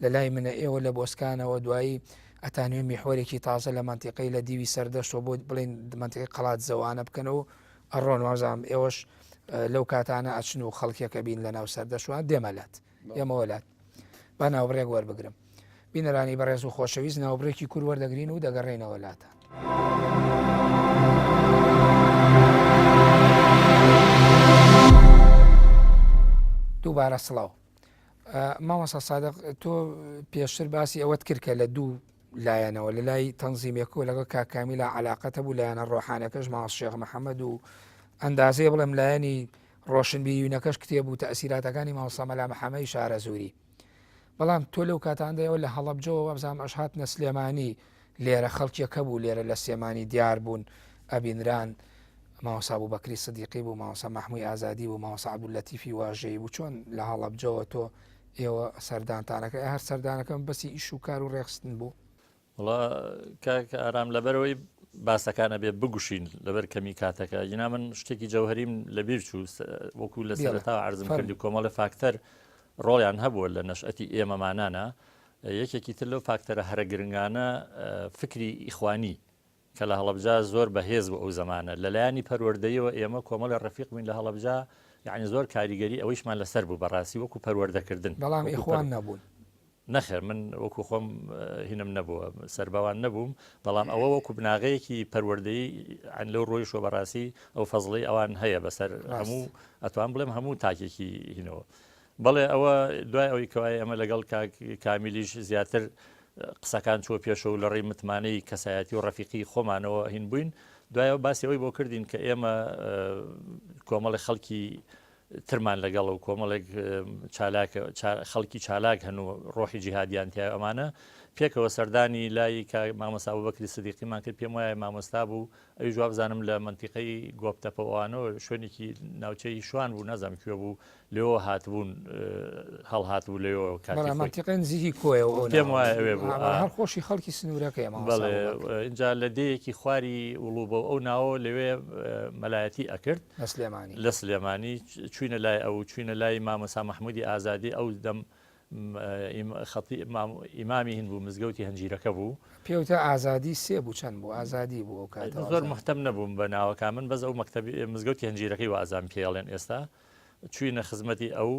لە لای منە ئێوە لە بۆسکانەوە دوایی ئەتانوێ میحوەرێکی تازە لە مەنتیقەی لە دیوی سەردەشتەوە بۆ بڵێن مەنتیقەی قەڵادزەوانە بکەنەوە ئەڕۆن وابزانم ئێوەش لەو کاتانە ئەچن و خەڵکێکە بین لە ناو سەردەشتوان دێمە لات ئێمەوە لات با ناوبڕێک وەربگرم بینەرانی بەڕێز و خۆشەویست ناوبڕێکی کور وەردەگرین و دەگەڕێینەوە لاتان. دووبارە سڵاو مامۆستا سادق تۆ پێشتر باسی ئەوەت کرد کە لە دوو لایەنەوە لە لای تەنزیمێکەوە لەگەڵ کاک کامیلا علاقەتە بوو لایەنە ڕۆحانەکەش ماڵ شێخ محەممەد و ئەندازەیە بڵێم لایەنی ڕۆشنبیریونەکەش کتێب و تەئسیراتەکانی مامۆستا مەلا محەمەی شارەزووری. بەڵام تۆ لەو کاتاندەیەوە لە هەڵەبجەوە وابزانم ئەش هاتنە سلێمانی لێرە خەڵکێک هەبوو لێرە لە سلێمانی دیار بوون ئەبینران مامۆستا ئەبوبەکری سدیقی بوو مامۆستا مەحمووی ئازادی بوو مامۆستا عەبدوللەتیفی واژەیی بوو چۆن لە هەڵەبجەوە تۆ ئێوە سەردانتانەکە هەر سەردانەکەم بەسی ئیش و کار و ڕێخستن بوو وەڵا کاک ئارام لەبەرەوەی باسەکان ئەبێ بگوشین لەبەر کەمی کاتەکە جنا من شتێکی جەوهریم لەبیر چوو وەکو لە سەرەتا عرضم کردی کۆمەڵە فاکتەر ڕۆڵیان هەبووە لە نەشئەتی ئێمەمانانە یەکێکی تر لەو فاکتەرە هەرە گرنگانە فکری ئیخوانی کە لە هەڵەبجە زۆر بەهێز بوو ئەو زەمانە لەلایەنی پەروەردەیەوە ئێمە کۆمەڵی ڕەفیق بووین لە هەڵەبجە یعنی زۆر کاریگەری ئەوەیشمان لەسەر بوو بەڕاستی وەکو پەروەردەکردن بەڵام ئیخوان نەبوون نەخێر من وەکو خۆم هینم نەبووە سەربەوان نەبووم بەڵام ئەوە وەکو بناغەیەکی پەروەردەی ئەن لەو ڕۆیشەوە بەڕاستی ئەو فەزڵی ئەوان هەیە بەسەر هەموو ئەتوان بڵێم هەموو تاکێکی هینەوە بەڵێ ئەوە دوای ئەوەی کەوای ئەمە لەگەڵ کامیلیش زیاتر قسەکان چوە پێشەوە لە ڕێی متمانەی کەسایەتی و ڕەفیقی خۆمانەوە هین بووین دوایەوە باسی ئەوەی بۆ کردین کە ئێمە کۆمەڵی خەڵکی ترمان لەگەڵە و کۆمەڵێک چالاک خەڵکی چالاک هەن و ڕۆحی جیهادیان تیا ئەمانە پێکەوە سەردانی لای کە مامۆستا ئەبوبەکری سدیقیمان کرد پێم وایە مامۆستا بوو ئەویش وابزانم لە مەنتیقەی گۆپتەپەوانەوە شوێنێکی ناوچەی شوان بوو نازانم کوێ بوو لێەوە هاتبوون هەڵهاتبوو لەوێەوە کاتی خۆی. مەنتیقەی نزیکی کۆیە و ئەو پێم وایە ئەوێ بوو. هەر خۆشی خەڵکی سنوورەکەیە مامۆستا بەڵێ ئینجا لە دێیەکی خواری وڵوبە و ئەو ناوە لەوێ مەلایەتی ئەکرد لە سلێمانی. لە سلێمانی چووینە لای ئەو چووینە لای مامۆستا مەحموودی ئازادی ئەو دەم ئیمامی هین بوو مزگەوتی هەنجیرەکە بوو. پێوتە ئازادی سێ بوو چەند بوو ئازادی بوو ئەو کاتە زۆر مهتەم نەبووم بە ناوەکان من بەس ئەو مەکتەبی مزگەوتی هەنجیرەکەی وازام پێڵێن ئێستا چوینە خزمەتی ئەو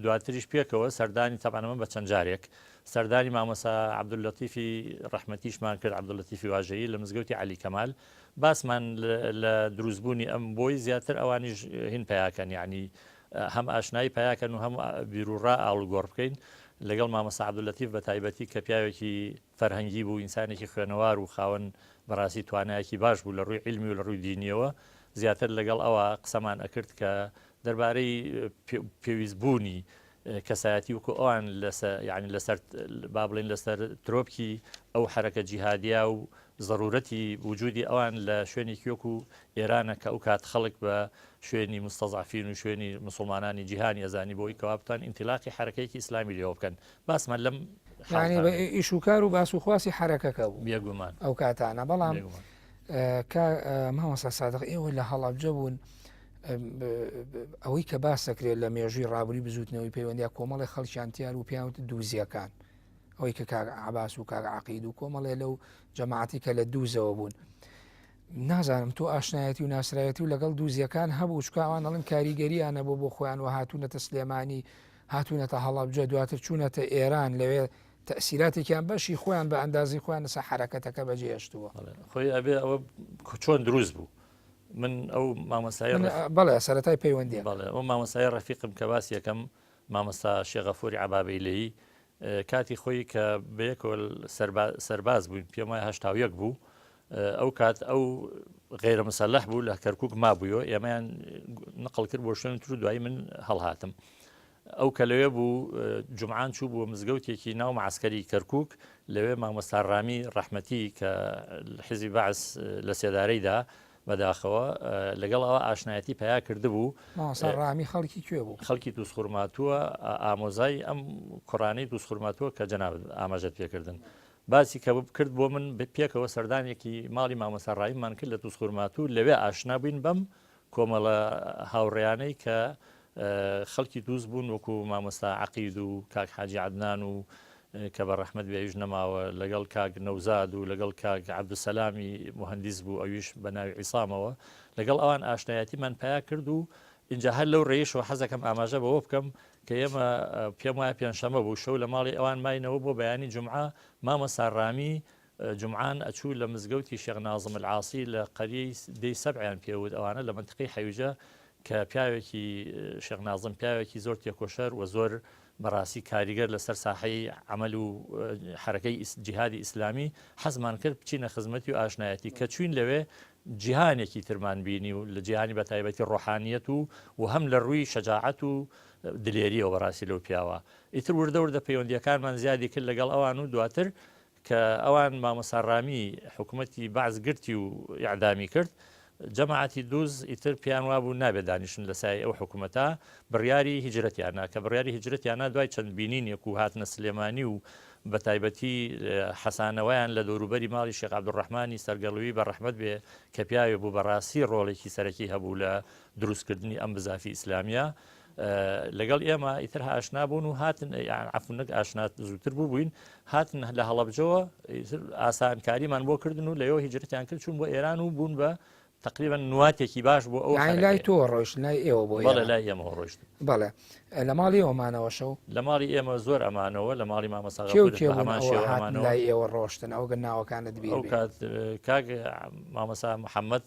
دواتریش پێکەوە سەردانی تەبعەن ئەمە بە چەند جارێک سەردانی مامۆستا عەبدوللەتیفی ڕەحمەتیشمان کرد عەبدوللەتیفی واژەیی لە مزگەوتی عەلی کەمال باسمان لە دروستبوونی ئەم بۆی زیاتر ئەوانیش هین پیاکەن یعنی هەم ئاشنایی پیاکەن و هەم بیروڕا ئاڵوگۆڕ بکەین لەگەڵ مامۆستا عەبدوللەتیف بە تایبەتی کە پیاوێکی فەرهەنگی بوو ئینسانێکی خوێنەوار و خاوەن بەڕاستی توانایەکی باش بوو لە ڕووی عیلمی و لە ڕووی دینیەوە زیاتر لەگەڵ ئەوە قسەمان ئەکرد کە دەربارەی پێویست بوونی کەسایەتی وەکو ئەوان لەسەر یعنی لەسەر با بڵێن لەسەر ترۆپکی ئەو حەرەکە جیهادیا و زەرورەتی وجودی ئەوان لە شوێنێکی وەکو ئێرانە کە ئەو کات خەڵک بە شوێنی مستەزعفین و شوێنی مسلمانانی جیهانی ئەزانی بۆی کەوا بتوان ئینتیلاقی حەرەکەیەکی ئیسلامی لێوە بکەن باسمان لەم یعنی بە ئیش و کار و باس و خواسی حەرەکەکە بوو بێگومان ئەو کاتانە بەڵام بێگومان. کە مامۆستا سادق ئێوە لە هەڵەبجە بوون ئەوەی کە باس دەکرێت لە مێژووی ڕابری بزوتنەوەی پەیوەندیا کۆمەڵی خەڵکیان تیار و پیاوت دووزیەکان ئەوەی کە کاک عباس و کاک عقید و کۆمەڵێ لەو جەماعەتی کە لە دووزەوە بوون نازانم تۆ ئاشنایەتی و ناسراوێتی و لەگەڵ دووزیەکان هەبوو چکە ئەوان ئەڵێن کاریگەریانە بۆ بۆ خۆیان و هاتوونەتە سلێمانی هاتوونەتە هەڵەبجە دواتر چوونەتە ئێران لەوێ تەسیراتێکیان بەشی خۆیان بە ئەندازی خۆیان لەسەر حرەکەتەکە بەجێهێشتووە. خۆی ئەبێ ئەوە چۆن دروست بوو من ئەو مامۆستای بەڵێ سەرەتای پەیوەندی بەڵێ ئەو مامۆستای ڕەفیقم کە باس یەکەم مامۆستا شێخ غەفوری عەبابەیلەیی کاتی خۆی کە بەیەکەوە سەرباز بووین پێم وایە 81 بوو ئەو کات ئەو غیرە مسلح بوو لە کەرکک مابوویەوە ئێمەیان نقل کرد بۆ شوێن تر دوایی من هەڵهاتم ئەو کە لەوێ بوو جمعان چوو بووە مزگەوتێکی ناو معسکەری کەرکک لەوێ مامۆستا ڕامی ڕەحمەتی کە حیزبی بەعس لە سێدارەیدا بەداخەوە لەگەڵ ئەوە ئاشنایەتی پیا کردبوو. مامۆستا ڕامی خەڵکی کوێ بوو؟ خەڵکی دووزخورماتووە، ئامۆزای ئەم کوڕانەی دووزخورماتووە کە جەنابت ئاماژەت پێکردن. باسی کە کرد بۆ من پێکەوە سەردانێکی ماڵی مامۆستا ڕامیمان کرد لە دووزخورماتوو، لەوێ ئاشنا بووین بەم کۆمەڵە هاوڕێیانەی کە خەڵکی دووز بوون وەکو مامۆستا عەقید و کاک حاجی عەدنان و کە بە ڕەحمەت بێ ئەویش نەماوە لەگەڵ کاک نەوزاد و لەگەڵ کاک عەبدولسەلامی موهەندیس بوو ئەویش بە ناوی عیسامەوە لەگەڵ ئەوان ئاشنایەتیمان پیا کرد و ئینجا هەر لەو ڕێیشەوە حەزەکەم ئاماژە بەوە بکەم کە ئێمە پێم وایە پێنجشەمە بوو شەو لە ماڵی ئەوان ماینەوە بۆ بەیانی جومعە مامۆستا ڕامی جومعان ئەچوو لە مزگەوتی شێخ نازم العاسی لە قەریەی دێی سەبعیان پێ وت ئەوانە لە مەنتقەی حەویجە کە پیاوێکی شێخ نازم پیاوێکی زۆر تێکۆشەر و زۆر بەڕاستی کاریگەر لەسەر ساحەی عەمەل و حەرەکەی جیهادی ئیسلامی حەزمان کرد بچینە خزمەتی و ئاشنایەتی کە چوین لەوێ جیهانێکی ترمان بینی و لە جیهانی بە تایبەتی ڕۆحانیەت و و هەم لە ڕووی شەجاعەت و دلێریەوە بەڕاستی لەو پیاوە ئیتر وردە وردە پەیوەندیەکانمان زیادی کرد لەگەڵ ئەوان و دواتر کە ئەوان مامۆستا ڕامی حکومەتی بەعس گرتی و ئیعدامی کرد، جەماعەتی دوز ئیتر پێیان وابوو نابێت دانیشن لە سایەی ئەو حکومەتە، بڕیاری هیجرەتیان نا، کە بڕیاری هیجرەتیان نا دوای چەند بینینێک و هاتنە سلێمانی و بە تایبەتی حەسانەوەیان لە دەوروبەری ماڵی شێخ عەبدولڕەحمانی سەرگەڵوی بە ڕەحمەت بێ کە پیاوێ بوو بە ڕاستی ڕۆڵێکی سەرەکی هەبوو لە دروستکردنی ئەم بزافی ئیسلامیە، لەگەڵ ئێمە ئیتر ئاشنا بوون و هاتن عفو نەک ئاشنا زووتر بوو بووین هاتن لە هەڵەبجەوە ئاسانکاریمان بۆ کردن و لەوە هیجرەتیان کرد چوون بۆ ئێران و بوون بە تقریبا نواتێکی باش بۆ ئەو لای تۆ ڕۆشت لای ئێوە بۆ بەڵێ لای ئێمە ڕۆشت بەڵێ لە ماڵی ئەومانەوە شەو لە ماڵی ئێمە زۆر ئەمانەوە لە ماڵی مامۆستا هەمان لای ئێوە ڕۆشتن ئەو گە ناوەکانت بیر ئەو کات کاک مامۆستا محەممەد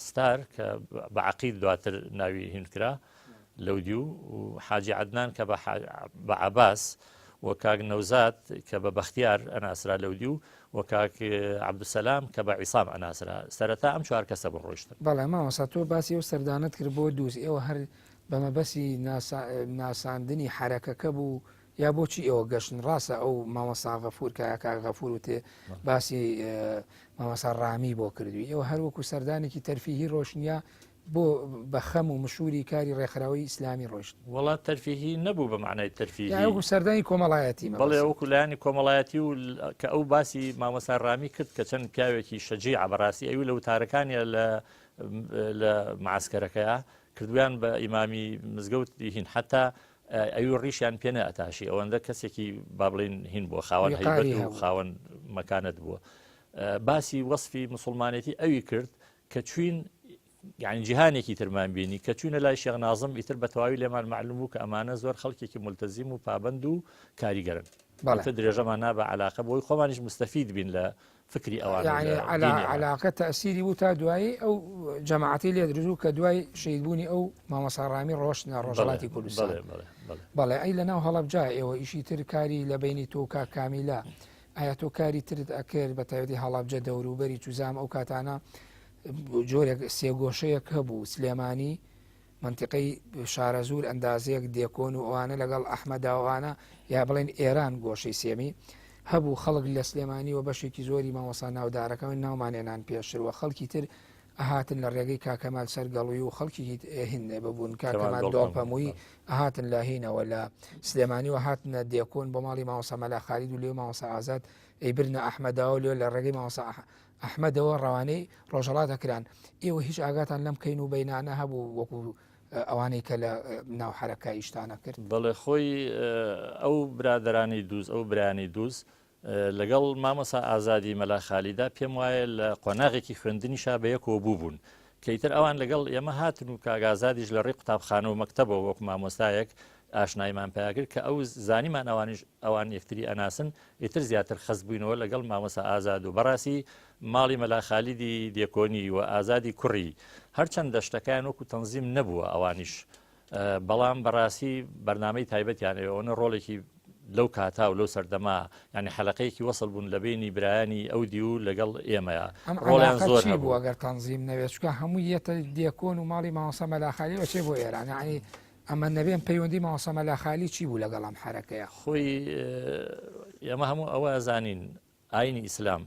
ستار کە بە عقید دواتر ناوی هین کرا لەودیو و حاجی عەدنان کە بە عەباس و کاک نەوزاد کە بە بەختیار ئەناسرا لەودیو و کاک عەبدولسەلام کە بە عیسام ئەناسرا سەرەتا ئەم چوار کەسە بوون ڕۆیشتن. بەڵێ مامۆستا تۆ باسی ئەو سەردانەت کرد بۆ دووز ئێوە هەر بە مەبەسی ناساندنی حەرەکەکە بوو یا بۆچی ئێوە گەشتن ڕاستە ئەو مامۆستا غەفور کە کاک غەفور وتێ باسی مامۆستا ڕامی بۆ کردووی ئێوە هەر وەکو سەردانێکی تەرفیهی ڕۆشنیا بۆ بە خەم و مشوری کاری ڕێکخراوەی ئیسلامی ڕۆیشت؟ وەڵا تەرفیهی نەبوو بە مەعنای تەرفیهی. یان وەکو سەردانی کۆمەڵایەتی مەبەستم. بەڵێ وەکو لایەنی کۆمەڵایەتی و کە ئەو باسی مامۆستا ڕامی کرد کە چەند پیاوێکی شەجیعە بەڕاستی ئەوی لە وتارەکانیا لە لە معسکەرەکەیا کردویان بە ئیمامی مزگەوت هین حتا ئەوی ڕیشیان پێ نەئەتاشی ئەوەندە کەسێکی با بڵێین هین بووە خاوەن هەیبەت و خاوەن مەکانەت بووە باسی وەصفی مسلمانێتی ئەوی کرد کە چوین یعنی جیهانێکی ترمان بینی کە چوینە لای شێخ نازم ئیتر بە تەواوی لێمان معلوم بوو کە ئەمانە زۆر خەڵکێکی ملتەزیم و پابند و کاریگەرن بەڵێ درێژەمان نابە علاقە بۆی خۆمانیش مستەفید بین لە فکری ئەوان یعنی علاقە تەسیری بوو تا دوایی ئەو جەماعەتی لێ دروست بوو کە دوای شەهیدبوونی ئەو مامۆستا ڕامی ڕۆشتنە ڕۆژهەڵاتی کوردستان بەڵێ ئەی لە ناو هەڵەبجە ئێوە ئیشی تر کاری لە بینی تۆ کاک کامیلە ئایا تۆ کاری ترت ئەکرد بە تایبەتی هەڵەبجە دەوروبەری چوزام ئەو کاتانە جۆرێک سێگۆشەیەک هەبوو سلێمانی منتیقەی شارەزوور ئەندازەیەک دێکۆن و ئەوانە لەگەڵ ئەحمەداوانە یا بڵێن ئێران گۆشەی سێمی هەبوو خەڵک لە سلێمانی و بەشێکی زۆری مامۆسا ناودارەکان ناومانێنان پێشتر و خەڵکی تر ئەهاتن لە ڕێگەی کاکەمال سەرگەڵوی و خەڵکی هند ببوون کاکەمال دۆڵپەمووی ئەهاتن لە هینەوە لە سلێمانی و هاتنە دێکۆن بۆ ماڵی مامۆسا مەلا خالید و لێ مامۆسا ئازاد ئەیبرنە ئەحمەداوە لێ لە ڕێگەی مامۆسا. ئەحمەدەوە ڕەوانەی ڕۆژهەڵات ئەکران. ئێوە هیچ ئاگاتان لەم کەین و بەینانە هەبوو وەکو ئەوانەی کە لە ناو حەرەکە ئیشتان ئەکرد؟ بەڵێ خۆی ئەو برادەرانی دووز ئەو برایانی دووز لەگەڵ مامۆسا ئازادی مەلا خالیدا پێم وایە لە قۆناغێکی خوێندنیشا بە یەکەوە بووبوون کە ئیتر ئەوان لەگەڵ ئێمە هاتن و کاک ئازادیش لە ڕێی قوتابخانە و مەکتەبەوە وەکو مامۆستایەک ئاشناییمان پیا کرد کە ئەو زانیمان ئەوانیش ئەوان یەکتری ئەناسن ئیتر زیاتر خەست بووینەوە لەگەڵ مامۆسا ئازاد و بەڕاستی ماڵی مەلا خالیدی دێکۆنی و ئازادی کوڕی هەرچەندە شتەکان وەکو تەنزیم نەبووە ئەوانیش بەڵام بەڕاستی بەرنامەی تایبەتیان ئەوێ ئەوەنە ڕۆڵێکی لەو کاتا و لەو سەردەما یعنی حەلەقەیەکی وەسڵ بوون لە بینی برایانی ئەو دیو لەگەڵ ئێمەیە ئەم ڕۆڵیان عەلاقە زۆر چی بوو هەبوو. ئەگەر تەنزیم نەبێت چونکە هەمووی یەتە دێکۆن و ماڵی مامۆستا مەلا خالی ئەچێ بۆ ئێران یعنی ئەمە نەبێن پەیوەندی مامۆستا مەلا خالی چی بوو لەگەڵ ئەم حەرەکەیە؟ خۆی ئێمە هەموو ئەوە ئەزانین ئاینی ئیسلام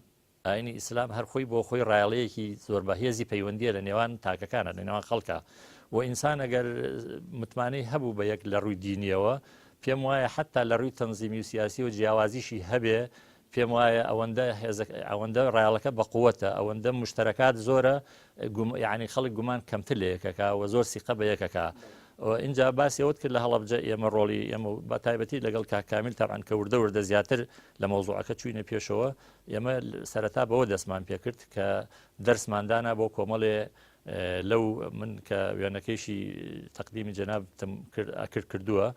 ئاینی ئیسلام هەر خۆی بۆ خۆی ڕایەڵەیەکی زۆر بەهێزی پەیوەندیە لە نێوان تاکەکانە لە نێوان خەڵکە و ئینسان ئەگەر متمانەی هەبوو بە یەک لە ڕووی دینیەوە پێم وایە حتا لە ڕووی تەنزیمی و سیاسی و جیاوازیشی هەبێ پێم وایە ئەوەندە هێزەکە ئەوەندە ڕایەڵەکە بەقوەتە ئەوەندە مشتەرەکات زۆرە یعنی خەڵک گومان کەمتر لە یەکەکە و زۆر سیقە بە یەکەکە ئینجا باسی ئەوت کرد لە هەڵەبجە ئێمە ڕۆڵی ئێمە بە تایبەتی لەگەڵ کاک کامیل تەبعەن کە وردە وردە زیاتر لە مەوزوعەکە چوینە پێشەوە ئێمە سەرەتا بەوە دەستمان پێکرد کە دەرسمان دانا بۆ کۆمەڵێ لەو من کە وێنەکەیشی تەقدیمی جەنابتم کرد کردووە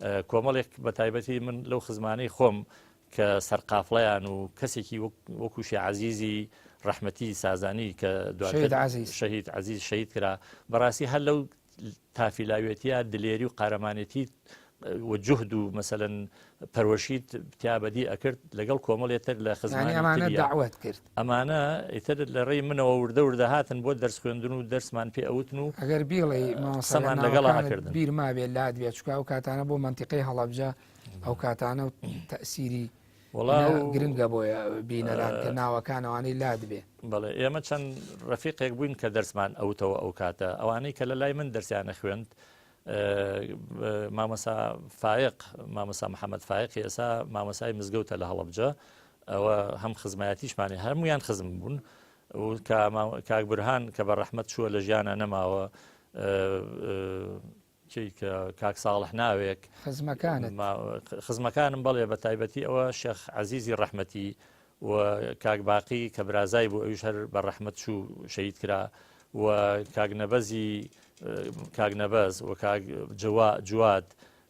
کۆمەڵێک بە تایبەتی من لەو خزمانەی خۆم کە سەرقافڵەیان و کەسێکی وەکو شێ عەزیزی ڕەحمەتی سازانی کە دواتر شەهید عەزیز شەهید کرا بەڕاستی هەر لەو تافیلاوێتیە دلێری و قارەمانێتی و جهد و مەسەلەن پەروەشیت تیا بەدی ئەکرد لەگەڵ کۆمەڵێ تر لە خزمانی ئەمانە داوت کرد ئەمانە ئیتر لە ڕێی منەوە وردە وردە هاتن بۆ دەرس خوێندن و دەرسمان پێ ئەوتن و ئەگەر بیڵێ مامۆستامان لەگەڵ ئەکردن بیر مابێ لات بێ چکا ئەو کاتانە بۆ مەنتیقەی هەڵەبجە ئەو کاتانە و تەسیری وەڵا گرنگە بۆ بینەران کە ناوەکان ئەوانەی لات بێ. بەڵێ ئێمە چەند ڕەفیقێک بووین کە دەرسمان ئەوتەوە ئەو کاتە ئەوانەی کە لە لای من دەرسیانە خوێند مامۆسا فایق مامۆسا محەممەد فایق ئێسا مامۆسای مزگەوتە لە هەڵەبجە ئەوە هەم خزمایەتیشمانی هەمویان خزم بوون و کاک برهان کە بە ڕەحمەت چووە لە ژیانە نەماوە کێی کە کاک ساڵح ناوێک. خزمەکانت. خزمەکانم بەڵێ بە تایبەتی ئەوە شێخ عەزیزی ڕەحمەتی و کاک باقی کە برازای بوو ئەویش هەر بە ڕەحمەت چوو شەهید کرا و کاک نەبەزی کاک نەبەز و کاک جوا جواد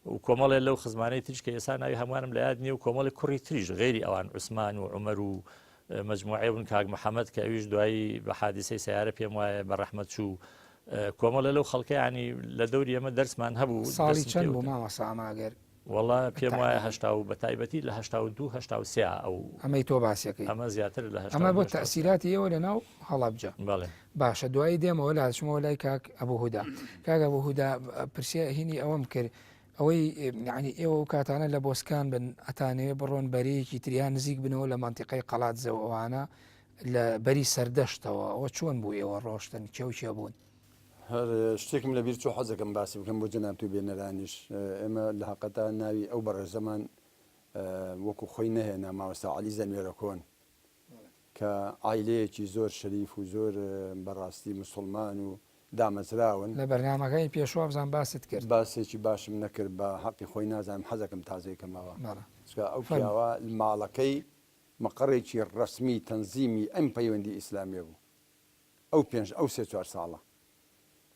و کۆمەڵێ لەو خزمانەی تریش کە ئێستا ناوی هەمووانم لە یاد نییە و کۆمەڵی کوڕی تریش غەیری ئەوان عوسمان و عومەر و مەجموعەی بوون کاک محەممەد کە ئەویش دوایی بە حادیسەی سیارە پێم وایە بە ڕەحمەت چوو کۆمەڵە لەو خەڵکە ینی لە دەوری ئێمە دەرسمان هەبوو ساڵی چەند بوو مامۆستا ئەمە ئەگەر وەڵا پێم وایە هەشتا و بە تایبەتی لە 82 83 ئەو ئەمەی تۆ باسیەکەی ئەمە زیاتر لە ئەمە بۆ تەسیراتی ئێوە لە ناو هەڵەبجە بەڵێ باشە دوایی دێمەوە لا چمەوە لای کاک ئەبوو هودا کاک ئەبوو هودا پرسیە هینی ئەوەم کرد ئەوەی یعنی ئێوە و کاتانە لە بۆسکان بن ئەتانەوێ بڕۆن بەرەیەکی تریان نزیک بنەوە لە مەنتیقەی قەڵادزە و ئەوانە لە بەری سەردەشتەوە ئەوە چۆن بوو ئێوە ڕۆشتن کێ و کێ بوون؟ هەر شتێکم لە بیر چوو حەزەکەم باسی بکەم بۆ جەنابت و بێنەرانیش ئێمە لە هەقەتا ناوی ئەو بەڕێزەمان وەکو خۆی نەهێنا مامۆستا عەلی زەنوێرە کۆن کە عایلەیەکی زۆر شەریف و زۆر بەڕاستی مسوڵمان و دامەزراون. لە بەرنامەکانی پێشوو وابزانم باست کرد. باسێکی باشم نەکرد بە حەقی خۆی نازانم حەزەکەم تازەی کەمەوە بەڵێ چونکە ئەو فەرموو. پیاوە ماڵەکەی مقەڕێکی ڕەسمی تەنزیمی ئەم پەیوەندی ئیسلامیە بوو ئەو پێنج ئەو سێ چوار ساڵە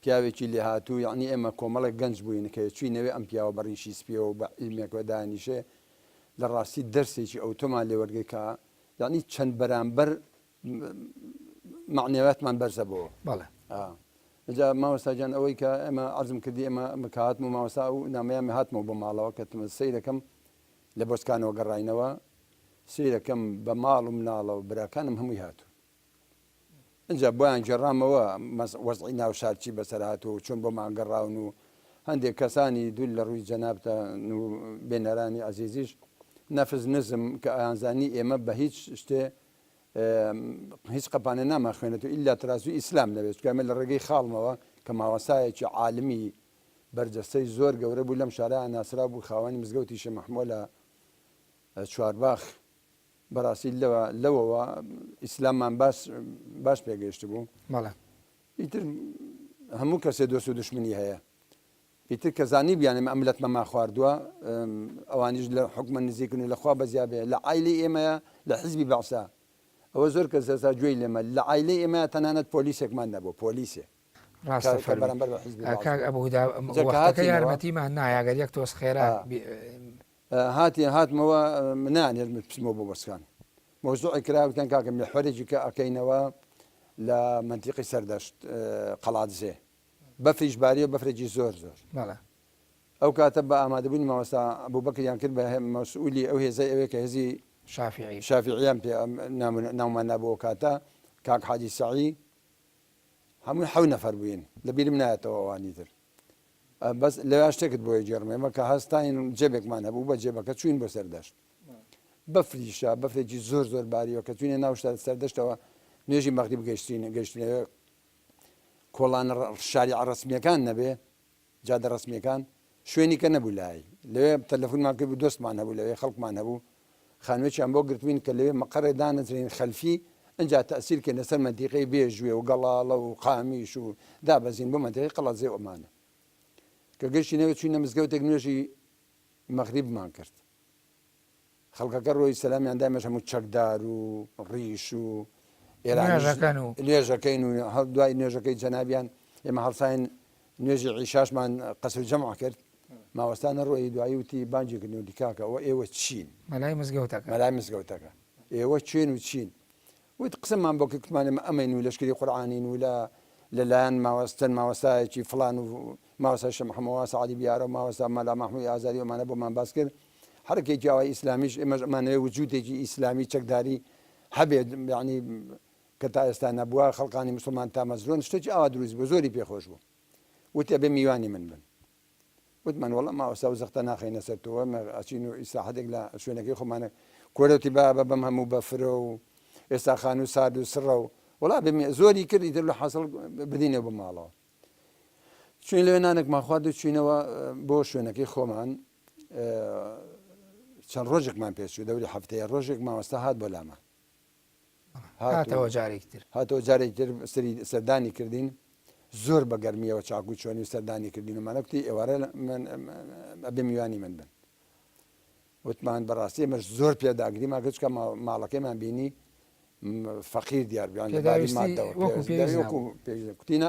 پیاوێکی لێهاتوو یەعنی ئێمە کۆمەڵێک گەنج بووین کە چووینە وێ ئەم پیاوە بە ڕیشی سپیەوە و بە عیلمێکەوە دانیشێ لە ڕاستی دەرسێکی ئەوتۆمان لێ وەرگرت کە یەعنی چەند بەرامبەر مەعنەویاتمان بەرزە بۆ بەڵێ. جا مامۆستا گیان ئەوەی کە ئێمە عەرزم کردی ئێمە کە هاتم و مامۆستا ئەو نامەیان هاتمەوە بۆ ماڵەوە کە سەیرەکەم لە بۆسکانەوە گەڕاینەوە سەیرەکەم بە ماڵ و مناڵەوە براکانم هەمووی هاتوون ئینجا بۆیان گێڕامەوە وەزعی ناو شار چی بەسەر هاتووە و چۆن بۆمان گەڕاون و هەندێک کەسانی دوور لە ڕووی جەنابتان و بێنەرانی عەزیزیش نەفس نزم کە ئەیانزانی ئێمە بە هیچ شتێ هیچ قەپانێ نامان خوێنێتەوە ئیلا ترازوی ئیسلام نەبێت چونکە ئێمە لە ڕێگەی خاڵمەوە کە ماوەسایەکی عالمی بەرجەستەی زۆر گەورە بوو لەم شارە ناسراو بوو خاوەنی مزگەوتی شێ مەحمووە لە چوارباخ. بەڕاستی لەوە لەوەوە ئیسلاممان باش باش پێگەیشتبوو. بەڵێ. ئیتر هەموو کەسێ دۆست و دوشمنی هەیە. ئیتر کە زانیبیان ئێمە ئەم لەتمەمان خواردووە، ئەوانیش لە حوکمە نزیکن و لە خوا بەزیا بێ، لە عایلەی ئێمەیە لە حیزبی بەعسا، ئەوە زۆر کەس ئێستا گوێی لێمە، لە عایلەی ئێمەیە تەنانەت پۆلیسێکمان نەبوو، پۆلیسێ ڕاستە کە فەرموو. بەرامبەر بە حیزبی بەعس کاک بوو. ئەبو هودا جا کە وەختەکە هاتینەوە یارمەتیمان نایە گەر یەک تۆز خێرا هاتی هاتمەوە نایانهێشت من بچمەوە بۆ بۆسکان. مەوزوعێک کرا وتیان کاکە میحوەرێکی کە ئەکەینەوە لە مەنتیقی سەردەشت قەڵادزێ. بەفریش باریوە بەفرێکی زۆر زۆر. بەڵێ. ئەو کاتە بە ئامادەبوونی مامۆستا ئەبوبەکریان کرد بە مەسئولی ئەو هێزەی ئەوێ کە هێزی شافیعی. شافیعیان پێ ناومان نابوو ئەو کاتە کاک حاجی سەعی هەمووی حەو نەفەر بووین لە بیرم نایەتەوە ئەوانی تر بەس لەویا شتێکت بۆ ئەگێڕم ئێمە کە هەستاین جێبێکمان هەبوو بە جێبەکە چووین بۆ سەردەشت بەفریشە بەفرێکی زۆر زۆر باریوە کە چوینە ناو سەردەشتەوە نوێژی مەغریب گەیشتین گەیشتینەوە کۆڵانە شاریعە ڕەسمیەکان نەبێ جادە ڕەسمیەکان شوێنی کە نەبوو لای لەوێ تەلەفونمان کرد بوو دۆستمان هەبوو لەوێ خەڵکمان هەبوو خانوێکیان بۆ گرتبووین کە لەوێ مەقەڕێ دانەزرێین خەلفی ئنجا تەئسیر کەین لەسەر مەنتیقەی بێژوێ و گەڵاڵە و قامیش و دابەزین بۆ مەنتیقەی قەڵادزێ و ئەمانە کە گەشتینەوە چوینە مزگەوتێک نوێژی مەغریبمان کرد خەڵکەکە ڕۆی سەلامیان دا ئێمەش هەموو چەکدار و ڕیش و ئێرانیش نوێژەکەن و. نوێژەکەین و هەڵ دوای نوێژەکەی جەنابیان ئێمە هەڵساین نوێژی عیشاشمان قەسر و جەمع کرد ماوەستا نەڕۆی دوایی وتی بانگی کردین وتی کاکە ئەوە ئێوە چین؟ مەلای مزگەوتەکە. مەلای مزگەوتەکە ئێوە کێن و چین؟ وت قسەمان بۆ کرد کوتمان ئێمە ئەمەین و لەشکری قورعانین و لە لەلایەن ماوەس چەند ماوەستایەکی فڵان و ماوەستا شێخ محەمەد واسع عەلی بیارە و ماوەستا مەلا مەحموودی ئازاری و ئەمانە بۆمان باس کرد حەرەکەیەکی ئاوای ئیسلامیش ئێمەش ئەمانەوێ وجودێکی ئیسلامی چەکداری هەبێت یعنی کە تا ئێستا نەبووە خەڵکانی مسلمان تامەزرۆن شتێکی ئاوا دروست بوو زۆری پێخۆش بوو وتی ئەبێ میوانی من بن وتمان وەڵا مامۆستا ئەو زەختە ناخەینە سەر تۆ ئێمە ئەچین و ئیسراحەتێک لە شوێنەکەی خۆمانە کۆرەوتی بابە بەم هەموو بەفرە و ئێستا خانوو سارد و سڕە و وەڵا بێ زۆری کرد ئیتر لە حەسڵ بدینەوە بۆ ماڵەوە چوین لەوێ نانێکمان خوارد و چوینەوە بۆ شوێنەکەی خۆمان چەند ڕۆژێکمان پێچوو دەوری هەفتەیە ڕۆژێک مامۆستا هات بۆ لامان هاتەوە جارێکی تر. هاتەوە جارێکی تر سەری سەردانی کردین زۆر بە گەرمیەوە چاک و چۆنی و سەردانی کردین و مانە کوتی ئێوارە من ئەبێ میوانی من بن وتمان بەڕاستی ئێمەش زۆر پێداگریمان کرد چکە ماڵەکەیمان بینی فەقیر دیار بوو یان لە باری پێداویستی مادەوە وەکو پێویست وەکو نەبوو. پێویست کوتینە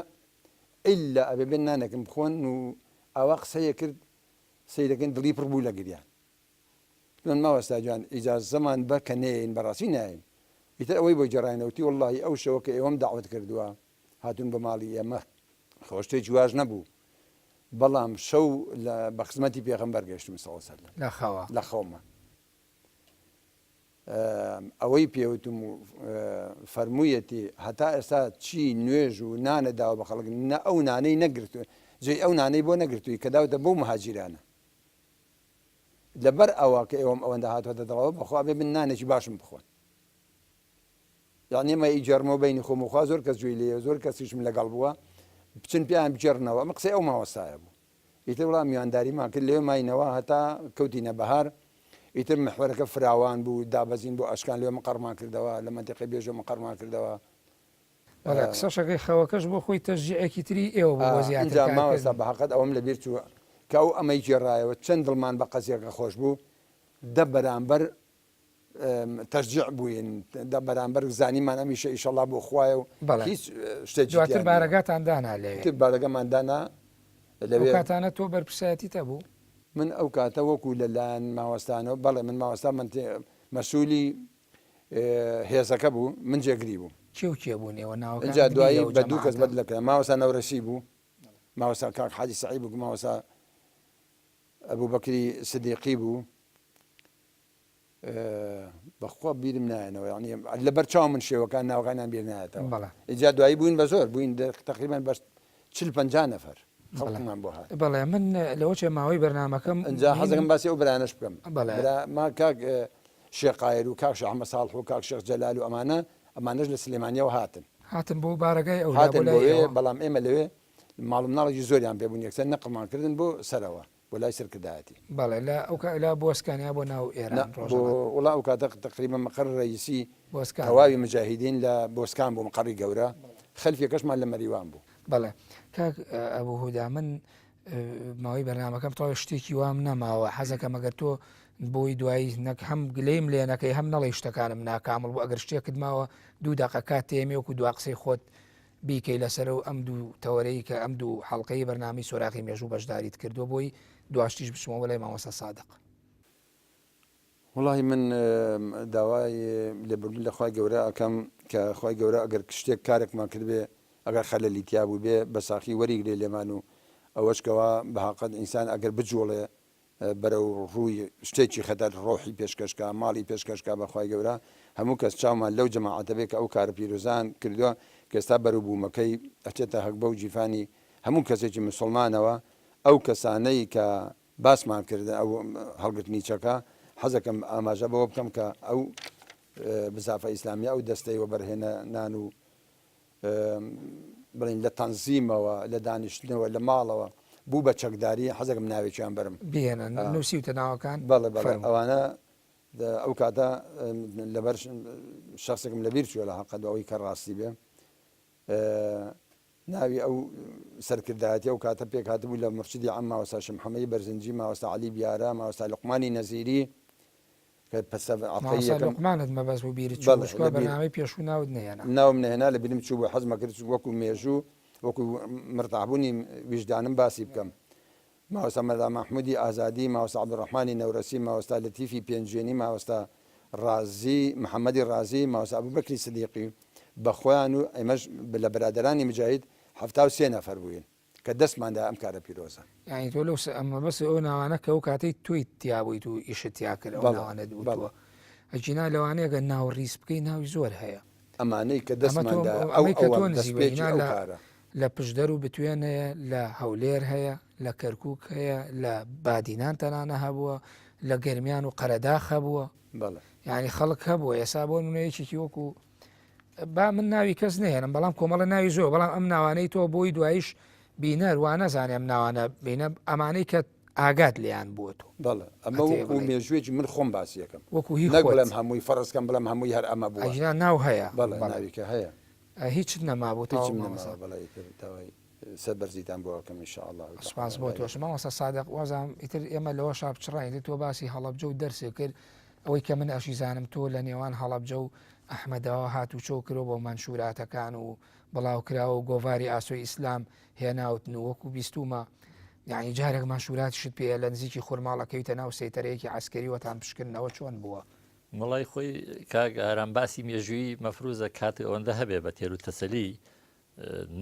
ئیلا ئەبێ بێن نانێکم بخۆن و ئاوا قسەیە کرد سەیرەکەین دڵی پڕ بوو لە گریان من مامۆستا گیان ئیجازەمان بە کە نەیەین بەڕاستی نایەین ئیتر ئەوەی بۆ گێڕاینەوە وتی وەڵڵاهی ئەو شەوە کە ئێوەم دەعوەت کردووە هاتوون بۆ ماڵی ئێمە خۆ شتێکی واش نەبوو بەڵام شەو لە بە خزمەتی پێغەمبەر گەشتم صلی اللە علیه وسلم لە خەوا لە خەومە ئەوەی پێوتم و فەرموویەتی هەتا ئێستا چی نوێژ و نانە داوە بە خەڵک نە ئەو نانەی نەگرتو جێی ئەو نانەی بۆ نەگرتووی کە داوتە بەو مهاجیرانە لەبەر ئەوە کە ئێوەم ئەوەندە هاتوەتە دڵەوە بەخوا بێ من نانێکی باشم بخۆن یعنی ئێمە ئیگێڕمەوە بینی خۆم و خوا زۆر کەس گوێی لێیە زۆر کەسیشم لەگەڵ بووە بچن پێیان بگێڕنەوە ئەمە قسەی ئەو مامۆستایە بوو ئیتر وڵام میوانداریمان کرد لەوێ ماینەوە هەتا کەوتینە بەهار ئیتر محوەرەکە فراوان بوو دابەزین بۆ ئەشکان لەوێ مقەڕمان کردەوە لە مەنتیقەی بێژە مقەڕمان کردەوە بەڵێ قسەشەکەی خەوەکەش بۆ خۆی تەشجیعێکی تری ئێوە بوو بۆ زیاتر ئینجا مامۆستا کارکردن. بە هەقت ئەوەم لە بیر چوو کە ئەو ئەمەی گێڕایەوە چەند دڵمان بە قەزیەکە خۆش بوو دە بەرامبەر تەشجیع بووین دە بەرامبەر زانیمان ئەمیشە ئیشەڵا بۆ خوایە و بەڵێ هیچ شتێکی دواتر تیا نییە. بارەگاتان دانا لەوێ؟ ئیتر بارەگەمان دانا ئەو لەوێ. کاتانە تۆ بەرپرسایەتیت هەبوو؟ من ئەو کاتە وەکوو لە لایەن مامۆستانەوە بەڵێ من مامۆستا مەسوولی هێزەکە بوو من جێگری بووم. کێ و کێ بوون ئێوە ناوەکانت ئینجا بیرە دوایی ئەو بە دوو کەس جەماعەتە؟ بەدلە کرا مامۆستا نەورەسی بوو مامۆستا کاک حاجی سەعید بوو مامۆستا ئەبوبەکری سدیقی بوو بەخوا بیرم نایەنەوە یعنی لەبەر چاو من شێوەکان ناوەکانیان بیر نایەتەوە بەڵێ. ئینجا دوایی بووین بە زۆر بووین تقریبا بە 40 50 نەفەر بەڵێ. خەڵکمان بۆ هات. بەڵێ من لەوە چێ ماوەی بەرنامەکەم ئینجا حەزەکەم بینم باسی ئەو برایانەش بکەم بەڵێ. برا ما کاک شێخ قایر و کاک شێخ ئەحمەد ساڵح و کاک شێخ جەلال و ئەمانە ئەمانەش لە سلێمانیەوە هاتن. هاتن بۆ بارەگای ئەولا بۆ هاتن لای بۆ وێ ئێوە؟ بەڵام ئێمە لەوێ ماڵ و مناڵێکی زۆریان پێ بوون یەکسەر نەقڵمان کردن بۆ سەرەوە. بۆ لای سەرکردایەتی. بەڵێ لە ئەو کا لە بۆسکان یا بۆ ناو نا ئێران بۆ ڕۆژهەڵات؟ وەڵا ئەو کاتە تەقریبەن مەقەر رەئیسی بۆسکان بوو. تەواوی مجاهیدین لە بۆسکان بوو مقەڕی گەورە خەلفیەکەشمان لە مەریوان بوو. بەڵێ کاک ئەبو هودا من ماوەی بەرنامەکەم تەواو شتێکی وام نەماوە حەزەکەم ئەگەر تۆ بۆی دوایی نەک هەم گلەیم لێ نەکەی هەم نەڵێی شتەکانم ناکامڵ بوو ئەگەر شتێکت ماوە دوو دەقە کات تێمی وەکو دوا قسەی خۆت بیکەی لەسەر و ئەم دوو تەوەرەی کە ئەم دوو حەڵقەی بەرنامەی سۆراغی مێژوو بەشداریت کردووە بۆی دواشتیش بچمەوە لای مامۆستا سادق. وەڵاهی من داوای لێبوردن لە خوای گەورە ئەکەم کە خوای گەورە ئەگەر شتێک کارێکمان کردبێ ئەگەر خەلەلی تیا بووبێ بە ساخی وەریگرێ لێمان و ئەوەش کەوا بە هەقەت ئینسان ئەگەر بجوڵێ بەرەو ڕووی شتێکی خەتەر ڕۆحی پێشکەش کا ماڵی پێشکەش کا بە خوای گەورە هەموو کەس چاومان لەو جەماعەتە بێ کە ئەو کارە پیرۆزان کردووە کە ئێستا بەروبوومەکەی ئەچێتە هەگبە و گیرفانی هەموو کەسێکی مسوڵمانەوە ئەو کەسانەی کە باسمان کرد ئەو هەڵگرتنی چەکە، حەزەکەم ئاماژە بەوە بکەم کە ئەو بزافە ئیسلامیە ئەو دەستەی وەبەرهێنان و بڵین لە تەنزیمەوە لە دانیشتنەوە لە ماڵەوە بوو بە چەکداری حەزەکەم ناوێکیان بەرم. بهێنە نووسیوتە ناوەکان؟ بەڵێ بەڵێ ئەوانە ئەو کاتە لەبەر شخصێکم لەبیر چووە لە حەقەت ئەوەی کە ڕاستی بێ ناوی ئەو سەرکردایەتیە ئەو کاتە پێکهاتبوو لە مورشیدی عام ماوەستا شێخ محەمەدی بەرزنجی، ماوەستا عەلی بیارە، ماوەستا لوقمانی نەزیری کە پەسە عەڵقەی مامۆستا یەکەم لوقمانت مەبەست بوو بیرت چوو بەڵێ بوو چکوا لە بیر بەرنامەی پێشوو ناوت نەهێنا. ناوم نەهێنا لە بیرم چوو بوو حەزمە کرد وەکو مێژوو وەکو مرتاحبوونی ویژدانم باسی بکەم ماوەستا مەلا مەحمودی ئازادی، ماوەستا عەبدولڕەحمانی نەورەسی، ماوەستا لەتیفی پێنجوێنی، ماوەستا ڕازی محەمەدی ڕازی، ماوەستا ئەبوبەکری سدیقی بە خۆیان و ئێمەش لە برادەرانی مجاهید 73 نەفەر بووین کە دەستمان دا ئەم کارە پیرۆزە. یانی تۆ لەو مەبەست ئەو ناوانە کە ئەو کاتەی تۆی تیا بوویت و ئیشت تیا کرد ئەو ناوانەت وتووە. ئەگینا لەوانەیە گەر ناو ڕیز بکەی ناوی زۆر هەیە. ئەمانەی کە دەستمان دا ئەو ئەوە دەستپێکی ئەو کارە. لە پشدەر و بتوێن هەیە، لە هەولێر هەیە، لە کەرکوک هەیە، لە بادینان تەنانە هەبووە، لە گەرمیان و قەرەداخ هەبووە. بەڵێ. یعنی خەڵک هەبووە ئێسا بۆ نمونە یەکێکی وەکو با من ناوی کەس نەهێنم بەڵام کۆمەڵە ناوی زۆر بەڵام ئەم ناوانەی تۆ بۆی دوایش بینەر وا نەزانێ ئەم ناوانە بینە ئەمانەی کە ئاگات لێیان بووە تۆ. بەڵێ ئەمە وەکو مێژووێکی من خۆم باسی ئەکەم وەکو هی نەک خۆت. بڵێم هەمووی فەرز کەم بڵێم هەمووی هەر ئەمە بووە. ئەگینا ناو هەیە. بەڵێ ناوی کە هەیە. هیچت نەمابوو تەواو هیچم مامۆستا. نەماوە بەڵێ ئیتر داوای سەر بەرزیتان بۆ ئەکەم ان شاء اللە تعالی سوپاس بۆ لای تۆش مامۆستا سادق وازانم ئیتر ئێمە لەوە شا بچڕاین ئیتر تۆ باسی هەڵەبجە و دەرسێ کرد ئەوەی کە من ئەشیزانم تۆ لە نێوان هەڵەبجە و ئەحمەدەوە هاتوچۆ کرۆ بۆ مەنشوراتەکان و بڵاو کراوە و گۆڤاری ئاسۆی ئیسلام هێناوتن و وەکو بیستومە یعنی جارێک مەنشوراتیشت پێیە لە نزیکی خورماڵەکەویتە ناو سەیتەرەیەکی عەسکەری وەتان پشکننەوە چۆن بووە؟ وەڵای خۆی کاک ئارام باسی مێژووی مەفروزە کات ئەوەندە هەبێ بە تێر و تەسەلی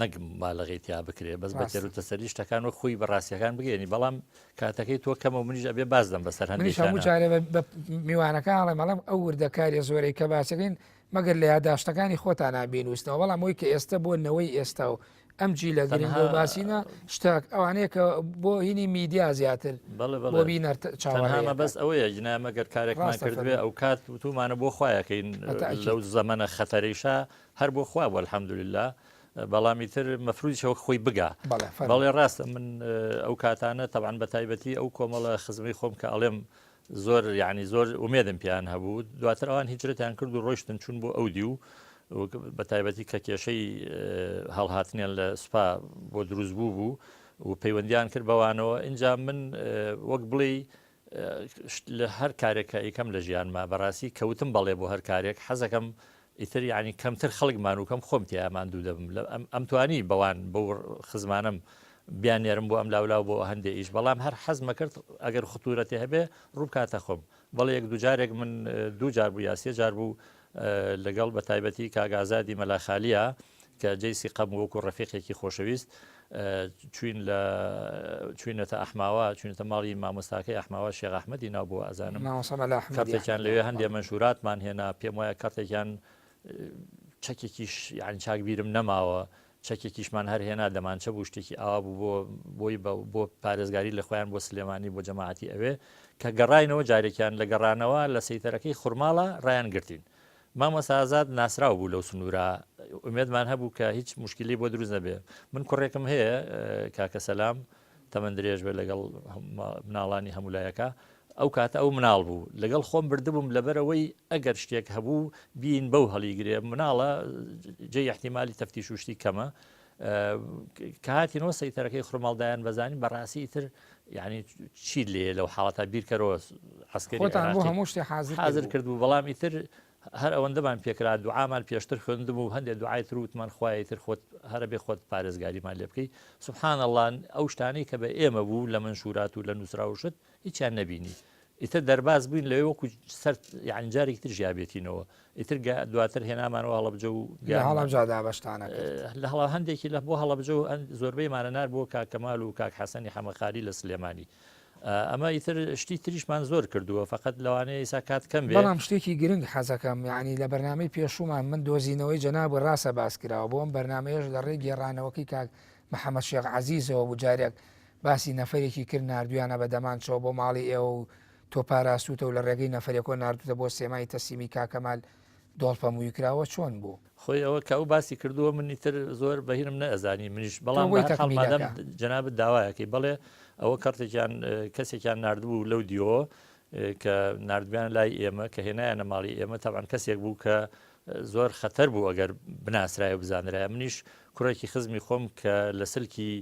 نەک مالەغی تیا بکرێ بەس بە تێر و تەسەلی شتەکان وەک خۆی بە ڕاستیەکان بگەێنی بەڵام کاتەکەی تۆ کەمە و منیش ئەبێ باز دەم بەسەر هەندێک هەموو جارێ بە میوانەکە ئەڵێم ئەڵێم ئەو وردەکاریە زۆرەی کە باسەکەین مەگەر لە یاداشتەکانی خۆتانا بینووسنەوە بەڵام ئەوی کە ئێستا بۆ نەوەی ئێستا و ئەم جیلە گرنگە و باسینە شتاک ئەوانەیە کە بۆ هینی میدیا زیاتر بۆ بینەر چاوەڕێ بەس ئەوەیە جنا مەگەر کارێکمان کردبێ ئەو کات وتومانە بۆ خوایەکەین لەو زەمەنە خەتەرەیشا هەر بۆ خوا بوو الحمدلله بەڵام ئیتر مەفروزیشە وەک خۆی بگا بەڵێ ڕاستە من ئەو کاتانە تەبعەن بە تایبەتی ئەو کۆمەڵە خزمی خۆم کە ئەڵێم زۆر یعنی زۆر ئومێدم پێیان هەبوو دواتر ئەوان هیجرەتیان کرد و ڕۆیشتن چوون بۆ ئەو دیو بە تایبەتی کە کێشەی هەڵهاتنیان لە سوپا بۆ دروست بوو بوو و پەیوەندیان کرد بەوانەوە اینجا من وەک بڵێ لە هەر کارێک کە ئەیکەم لە ژیانما بەڕاستی کەوتم بەڵێ بۆ هەر کارێک حەزەکەم ئیتر یعنی کەمتر خەڵک مانوکەم خۆم تیا ماندوو دەبم لە ئەم توانی بەوان بەو خزمانم بیان نێرم بۆ ئەم لاولاو بۆ هەندێ ئیش بەڵام هەر حەزمە کرد ئەگەر خطورەتی هەبێ ڕووبکاتە خۆم بەڵێ یەک دووجارێک من دوو جار بوو یا سێ جار بوو لەگەڵ بە تایبەتی کاک ئازادی مەلا خالیە کە جێی سیقەم وەکو ڕەفیقێکی خۆشەویست چوین لە چوینەتە ئەحماوە چوینەتە ماڵی مامۆستاکەی ئەحماوە شێخ ئەحمەدی ناو بۆ ئەزانم کەرتێکیان لەوێ هەندێ مەنشوراتمان هێنا پێم وایە کەرتێکیان چەکێکیش یعنی چاک بیرم نەماوە چەکێکیشمان هەر هێنا دەمانچە بوو شتێکی ئاوا بوو بۆ بۆی بۆ پارێزگاری لە خۆیان بۆ سلێمانی بۆ جەماعەتی ئەوێ کە گەڕاینەوە جارێکیان لە گەڕانەوە لە سەیتەرەکەی خورماڵە ڕایان گرتین مامۆستا ئازاد ناسراو بوو لەو سنوورە ئومێدمان هەبوو کە هیچ مشکلی بۆ دروست نەبێ من کوڕێکم هەیە کاکە سەلام. تەمەن درێژ بێ لەگەڵ مناڵانی هەموو لایەکە ئەو کاتە ئەو مناڵ بوو لەگەڵ خۆم بردبووم لەبەرەوەی ئەگەر شتێک هەبوو بین بەو هەڵیگرێ مناڵە جێ احتیممالی تەفتیش و شتی کەمە کە هاتینەوە سەیتەرەکەی خرماڵدایان بەزانین بەڕاستی ئیتر یعنی چی لێ لەو حاڵەتە بیرکەرەوە عسکەری خۆتان بۆ هەموو شتێ حاضر حاضر کردبوو بەڵام ئیتر هەر ئەوەندەمان پێکرا دوعامان پێشتر خوێندبوو و هەندێک دوعای تر وتمان خوایە ئیتر خۆت هەرە بێ خۆت پارێزگاریمان لێ بکەی سبحان اللە ئەو شتانەی کە بە ئێمە بوو لە منشورات و لە نووسراو شت هیچیان نەبینی ئیتر دەرباز بووین لەوێ وەکو سەر یعنی جارێکی تر ژیابێتینەوە ئیتر دواتر هێنامانەوە هەڵەبجە و لە هەڵەبجە دابەشتانە کرد لە هەڵە هەندێکی لە بۆ هەڵەبجە و زۆربەیمانە نار بۆ کاک کەمال و کاک حەسەنی حەمەخالی لە سلێمانی ئەمە ئیتر شتی تریشمان زۆر کردووە فقط لەوانەیە ئیسا کات کەم بێ. بەڵام شتێکی گرنگ حەزەکەم یانی لە بەرنامەی پێشوومان من دۆزینەوەی جەنابی ڕاستە باس کراوە بۆ ئەم بەرنامەیەش لە ڕێی گێڕانەوەکەی کاک محەمەد شێخ عەزیزەوە بوو جارێک باسی نەفەرێکی کرد ناردویانە بە دەمانچەوە بۆ ماڵی ئێوە و تۆ پاراستوتە و لە ڕێگەی نەفەرێکەوە ناردوتە بۆ سێمای تەسلیمی کاک کەمال دۆڵپە مووی کراوە چۆن بوو؟ خۆی ئەوە کە ئەو باسی کردووە من ئیتر زۆر بەهینم نەئەزانی منیش تۆ بەڵام بۆی بەهەر حاڵ تەکمیلەکە. مادام جەنابت داوایەکەی بەڵێ ئەوە کەڕتێکیان کەسێکیان ناردبوو لەو دیۆ کە ناردبیان لای ئێمە کە هێنایانە ماڵی ئێمە تەبعەن کەسێک بوو کە زۆر خەتەر بوو ئەگەر بناسرایە و بزانرایە منیش کوڕێکی خزمی خۆم کە لە سلکی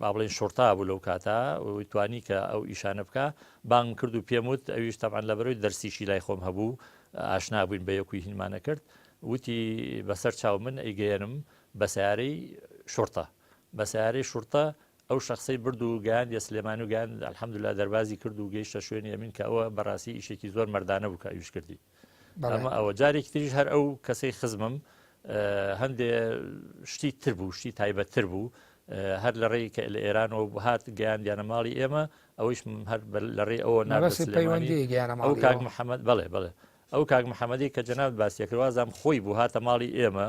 با بڵێین شوڕتا بوو لەو کاتە توانی کە ئەو ئیشانە بکا بانگم کرد و پێم وت ئەویش تەبعەن لەبەرەوەی دەرسیشی لای خۆم هەبوو ئاشنا بووین بە یەک و هینمانە کرد وتی بەسەر چاو من ئەیگەیەنم بە سیارەی شوڕتە بە سیارەی شوڕتە ئەو شخصەی برد و گەیاندیە سلێمانی و گەیاند الحمدلله دەربازی کرد و گەیشتە شوێنی ئەمین کە ئەوە بەڕاستی ئیشێکی زۆر مەردانە بوو کە ئەویش کردی ئەمە ئەوە جارێکی تریش هەر ئەو کەسەی خزمم هەندێ شتی تر بوو شتی تایبەتتر بوو هەر لە ڕێی کە لە ئێرانەوە هات گەیاندیانە ماڵی ئێمە ئەوەیش هەر لە ڕێی ئەوە ناپەیوەندی ئەو کاک محەممەد بڵێ بڵێ ئەو کاک محەممەدی کە جەناب باسیەکرد وازام خۆی بوو هاتە ماڵی ئێمە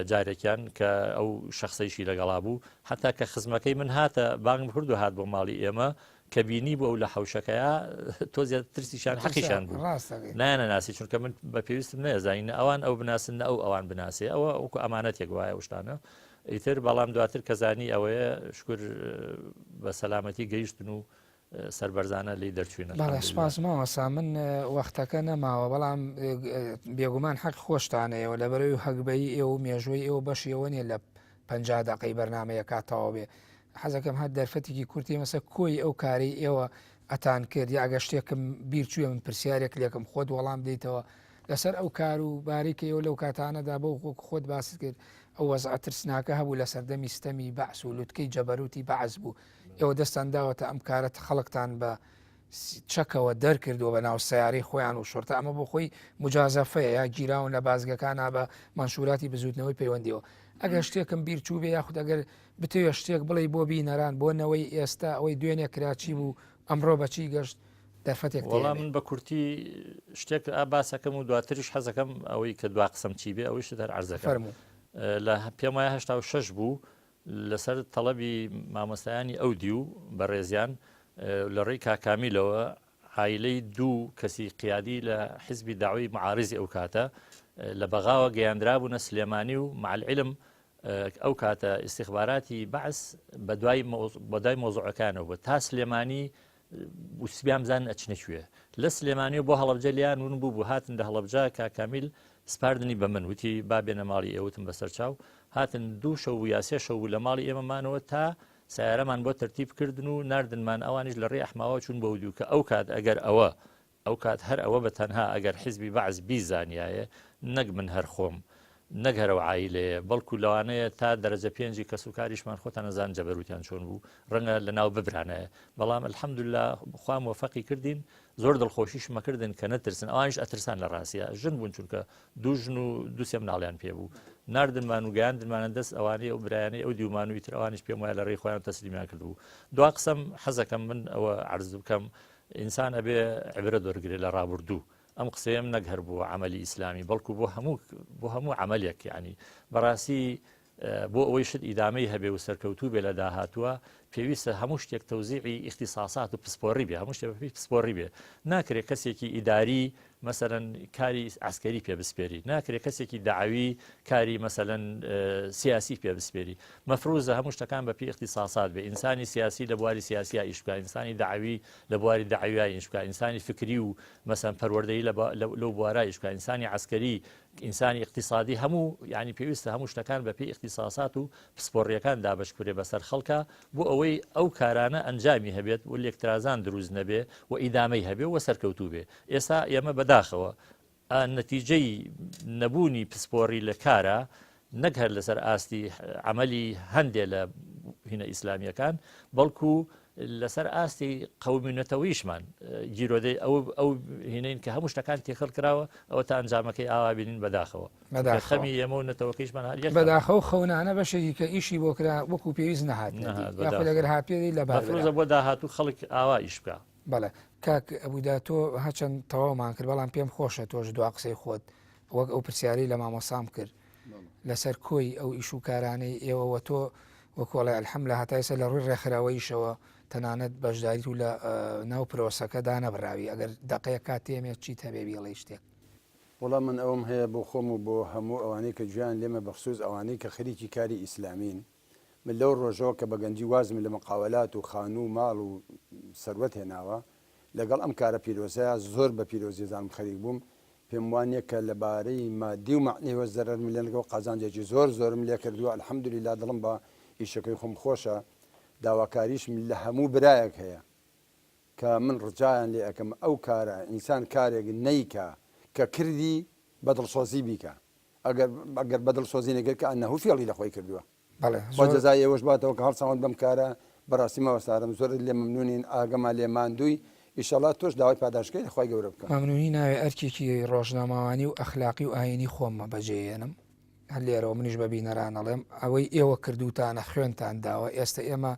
جارێکیان کە ئەو شەخسەیشی لەگەڵا بوو، حەتا کە خزمەکەی من هاتە بانگم کرد و هات بۆ ماڵی ئێمە، کە بینی بوو ئەو لە حەوشەکەیا تۆزێ ترسیشیان حەقیشیان بوو نایانەناسی چونکە من بە پێویستم نەیەزانی نە ئەوان ئەو بناسن نە ئەو ئەوان بناسێ ئەوە وەکو ئەمانەتێک وایە ئەو شتانە ئیتر بەڵام دواتر کە زانی ئەوەیە شکر بە سەلامەتی گەیشتن و سەربەرزانە لێی دەرچووین بەڵێ الحمدللە. سوپاس مامۆستا من وەختەکە نەماوە بەڵام بێگومان حەق خۆشتانەیەوە لەبەرەوەی هەگبەی ئێوە و مێژووی ئێوە بەشی ئەوە نیە لە 50 دقەی بەرنمەیەکا تەواو بێ حەزەکەم هەر دەرفەتێکی کورتی مەسە کۆی ئەو کارەی ئێوە ئەتان کرد یا ئەگەر شتێکم بیر چووە من پرسیارێک لێکم خۆت وەڵام دەیتەوە لەسەر ئەو کار و باری کە ئێوە لەو کاتانەدا بۆ وەک خۆت باست کرد ئەو وەزعە ترسناکە هەبوو لە سەردەمی ستەمی بەعس و لوتکەی جەبەروتی بەعس بوو ئێوە دەستان داوەتە ئەم کارە خەڵکتان بە چەکەوە دەرکردووە بە ناو سیارەی خۆیان و شرتە ئەمە بۆ خۆی مجازەفەیە یا گیراون لە بازگەکانە بە منشوراتی بزوتنەوەی پەیوەندیەوە ئەگەر شتێکم بیر چوو بێ یاخود ئەگەر بتەوێ شتێک بڵێ بۆ بینەران بۆ نەوەی ئێستا ئەوەی دوێنێ کراچی بوو ئەمڕۆ بەچی گەشت دەرفەتێک وەڵام من بە کورتی شتێک باسەکەم و دواتریش حەزەکەم ئەوەی کە دوا قسەم چی بێ ئەوەی شت هەر عەرزەکەم فەرموو لە پێم وایە 86 بوو لەسەر تەڵەبی مامۆستایانی ئەو دیو بەڕێزیان لە ڕێی کاک کامیلەوە عایلەی دوو کەسی قیادی لە حیزبی دەعوەی معارزی ئەو کاتە لە بەغاوە گەیاندرابوونە سلێمانی و مع العلم ئەو کاتە ئیستیخباراتی بەعس بەدوای بەدوای مۆزوعەکانەوە بوو تا سلێمانی وسبیان بزانن ئەچنە کوێ لە سلێمانی و بۆ هەڵەبجە لیان ون بوو بوو هاتن لە هەڵەبجە کاک کامیل سپاردنی بە من وتی با بێنە ماڵی ئێوتم بەسەر چاو هاتن دوو شەو بوو یا سێ شەو بوو لە ماڵی ئێمە مانەوە تا سیارەمان بۆ تەرتیب کردن و ناردنمان ئەوانیش لە ڕێی ئەحماوە چوون بۆ دوو کە ئەو کات ئەگەر ئەوە ئەو کات هەر ئەوە بە تەنها ئەگەر حیزبی بەعس بیزانیایە نەک من هەر خۆم نەک هەر ئەو عایلەیە بەڵکو لەوانەیە تا دەرەجە پێنجی کەسوکاریشمان خۆتان ئەزانن جەبەروتیان چۆن بوو ڕەنگە لەناو ببرانایە بەڵام الحمدللە خوا مۆفەقی کردین زۆر دڵخۆشیشم ئەکردن کە نەترسن ئەوانیش ئەترسان لە ڕاستیا ژن بوون چونکە دوو ژن و دوو سێ مناڵیان پێ بوو ناردنمان و گەیاندنمانە دەست ئەوانەی ئەو برایانەی ئەو دیومان و ئیتر ئەوانیش پێم وایە لە ڕێی خۆیان تەسلیمیان کردبوو دوا قسەم حەزەکەم من ئەوە عەرز بکەم ئینسان ئەبێ عبرەت وەرگرێ لە ڕابردوو ئەم قسەیەم نەک هەر بۆ عەمەلی ئیسلامی بەڵکو بۆ هەموو بۆ هەموو عەمەلێک یعنی بەڕاستی بۆ ئەوەی شت ئیدامەی هەبێ و سەرکەوتوو بێ لە داهاتووە پێویستە هەموو شتێک تەوزیعی ئیختیساسات و پسپۆڕی بێ هەموو شتێک بەپێی پسپۆڕی بێ ناکرێت کەسێکی ئیداری مەسەلەن کاری عەسکەری پێ بسپێری، ناکرێ کەسێکی دەعەوی کاری مەسەلەن سیاسی پێ بسپێری. مەفروزە هەموو شتەکان بە پێی ئیختیساسات بێ، ئینسانی سیاسی لە بواری سیاسیا ئیش بکا، ئینسانی دەعەوی لە بواری دەعەویا ئیش بکا، ئینسانی فکری و مەسەلەن پەروەردەیی لە لەو بوارا ئیش بکا، ئینسانی عەسکەری، ئینسانی ئیقتیسادی هەموو یانی پێویستە هەموو شتەکان بە پێی ئیختیساسات و پسپۆڕییەکان دابەش بکرێ بەسەر خەڵکا بۆ ئەوەی ئەو کارانە ئەنجامی هەبێت و لێکترازان دروست نەبێ و ئیدامەی هەبێ و سەرکەوتوو بێ. ئێستا ئێمە بەداخەوە نەتیجەی نەبوونی پسپۆڕی لە کارا نەک هەر لەسەر ئاستی عەمەلی هەندێ لە هینە ئیسلامییەکان بەڵکو لەسەر ئاستی قەومی و نەتەوەیشمان گیرۆدەی ئەو ئەو هینەین کە هەموو شتەکان تێکەڵ کراوە ئەوە تا ئەنجامەکەی ئاوا بینین بەداخەوە بەداخەمی ئێمە و نەتەوەکەیشمان هەر یەک بەداخەوە خەونانە بەشێکی کە ئیشی بۆ کرا وەکو پێویست نەهات یاخود ئەگەر هاتێ لە بەفرۆزە بۆ داهاتوو خەڵک ئاوا ئیش بکە بەڵێ کاک ئەبودا تۆ هەچەند تەواومان کرد بەڵام پێم خۆشە تۆش دوا قسەی خۆت وەک ئەو پرسیارەی لە مامۆسام کرد لەسەر کۆی ئەو ئیش و کارانەی ئێوەوە تۆ وەکۆڵێ الحەم لە هەتایسە لە ڕووی ڕێکخراوەیشەوە تەنانەت بەشداریت و لە ناو پرۆسەکە دانەبراوی ئەگەر دەقەیە کات تێمێت چیت هەبێ بیڵێ شتێک. وەڵا من ئەوەم هەیە بۆ خۆم و بۆ هەموو ئەوانەی کە گوێیان لێمە بەخسوس ئەوانەی کە خەریکی کاری ئیسلامین من لەو ڕۆژەوە کە بە گەنجی وازم لە مقاوەلات و خانوو و ماڵ و سەروەت هێناوە لەگەڵ ئەم کارە پیرۆزەیا زۆر بە پیرۆزی زانم خەریک بووم پێم وا نیە کە لە بارەی مادی و مەعنەویەوە زەرەرم لێ نەکردوە قازانجێکی زۆر زۆرم لێ کردوە الحمدللە دڵم بە ئیشەکەی خۆم خۆشە داواکاریشم لە هەموو برایەک هەیە کە من ڕجایان لێ ئەکەم ئەو کارە ئینسان کارێک نەیکا کە کردی بە دڵسۆزی بیکا ئەگەر ئەگەر بە دڵسۆزی نەکرد کە ئەنەهو فێڵی لە خۆی کردوە بەڵێ خوا زۆر. جەزای ئێوەش باتەوە کە هەڵساون بەم کارە بەڕاستی مامۆستا ئارام زۆرت لێ مەمنونین ئاگەمان لێ ماندووی ئیشەڵا تۆش داوای پاداشتەکەی لە خوای گەورە بکە. مەمنونی ناوێ ئەرکێکی ڕۆژنامەوانی و ئەخلاقی و ئاینی خۆمە بەجێیەنم هەر لێرەوە منیش بە بینەران ئەڵێم ئەوەی ئێوە کردوتانە خوێنتان داوە ئێستا ئێمە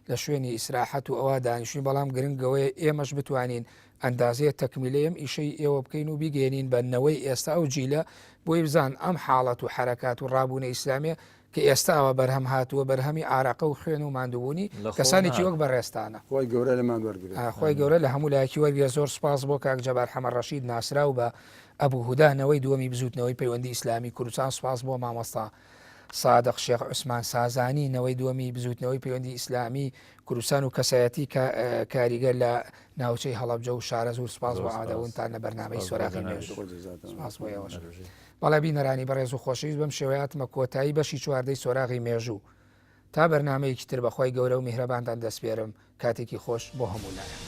لە شوێنی ئیسراحەت و ئەوە دانیشتین بەڵام گرنگەوەیە ئێمەش بتوانین ئەندازەیە تەکمیلەی ئەم ئیشەی ئێوە بکەین و بیگەێنین بە نەوەی ئێستا ئەو جیلە بۆی بزان ئەم حاڵەت و حرەکات و ڕابوونە ئیسلامیە کە ئێستا ئەوە بەرهەم هاتووە بەرهەمی ئارەقە و خوێن و ماندووبوونی کەسانێکی وەک بەڕێزتانە. خوای گەورە لێمان وەرگرێت. خوای گەورە لە هەموو لایەکی وەرگرێت زۆر سوپاس بۆ کاک جەبار حەمە ڕەشید ناسراو بە ئەبو هودا نەوەی دووەمی بزووتنەوەی پەیوەندی ئیسلامی کوردستان سوپاس بۆ مامۆستا سادق شێخ عوسمان سازانی نەوەی دووەمی بزووتنەوەی پەیوەندی ئیسلامی کوردستان و کەسایەتی کاریگەر لە ناوچەی هەڵەبجە و شارەزوور سوپاس بۆ ئامادەبوونتان لە بەرنامەی سۆراغی مێژوو سوپاس بۆ ئێوەش. بەڵێ بینەرانی بەڕێز و خۆشەویست بەم شێوەیە هاتمە کۆتایی بەشی چواردەی سۆراغی مێژوو تا بەرنامەیەکی تر بەخوای گەورە و میهرەبانتان دەسپێرم کاتێکی خۆش بۆ هەموو لایەک.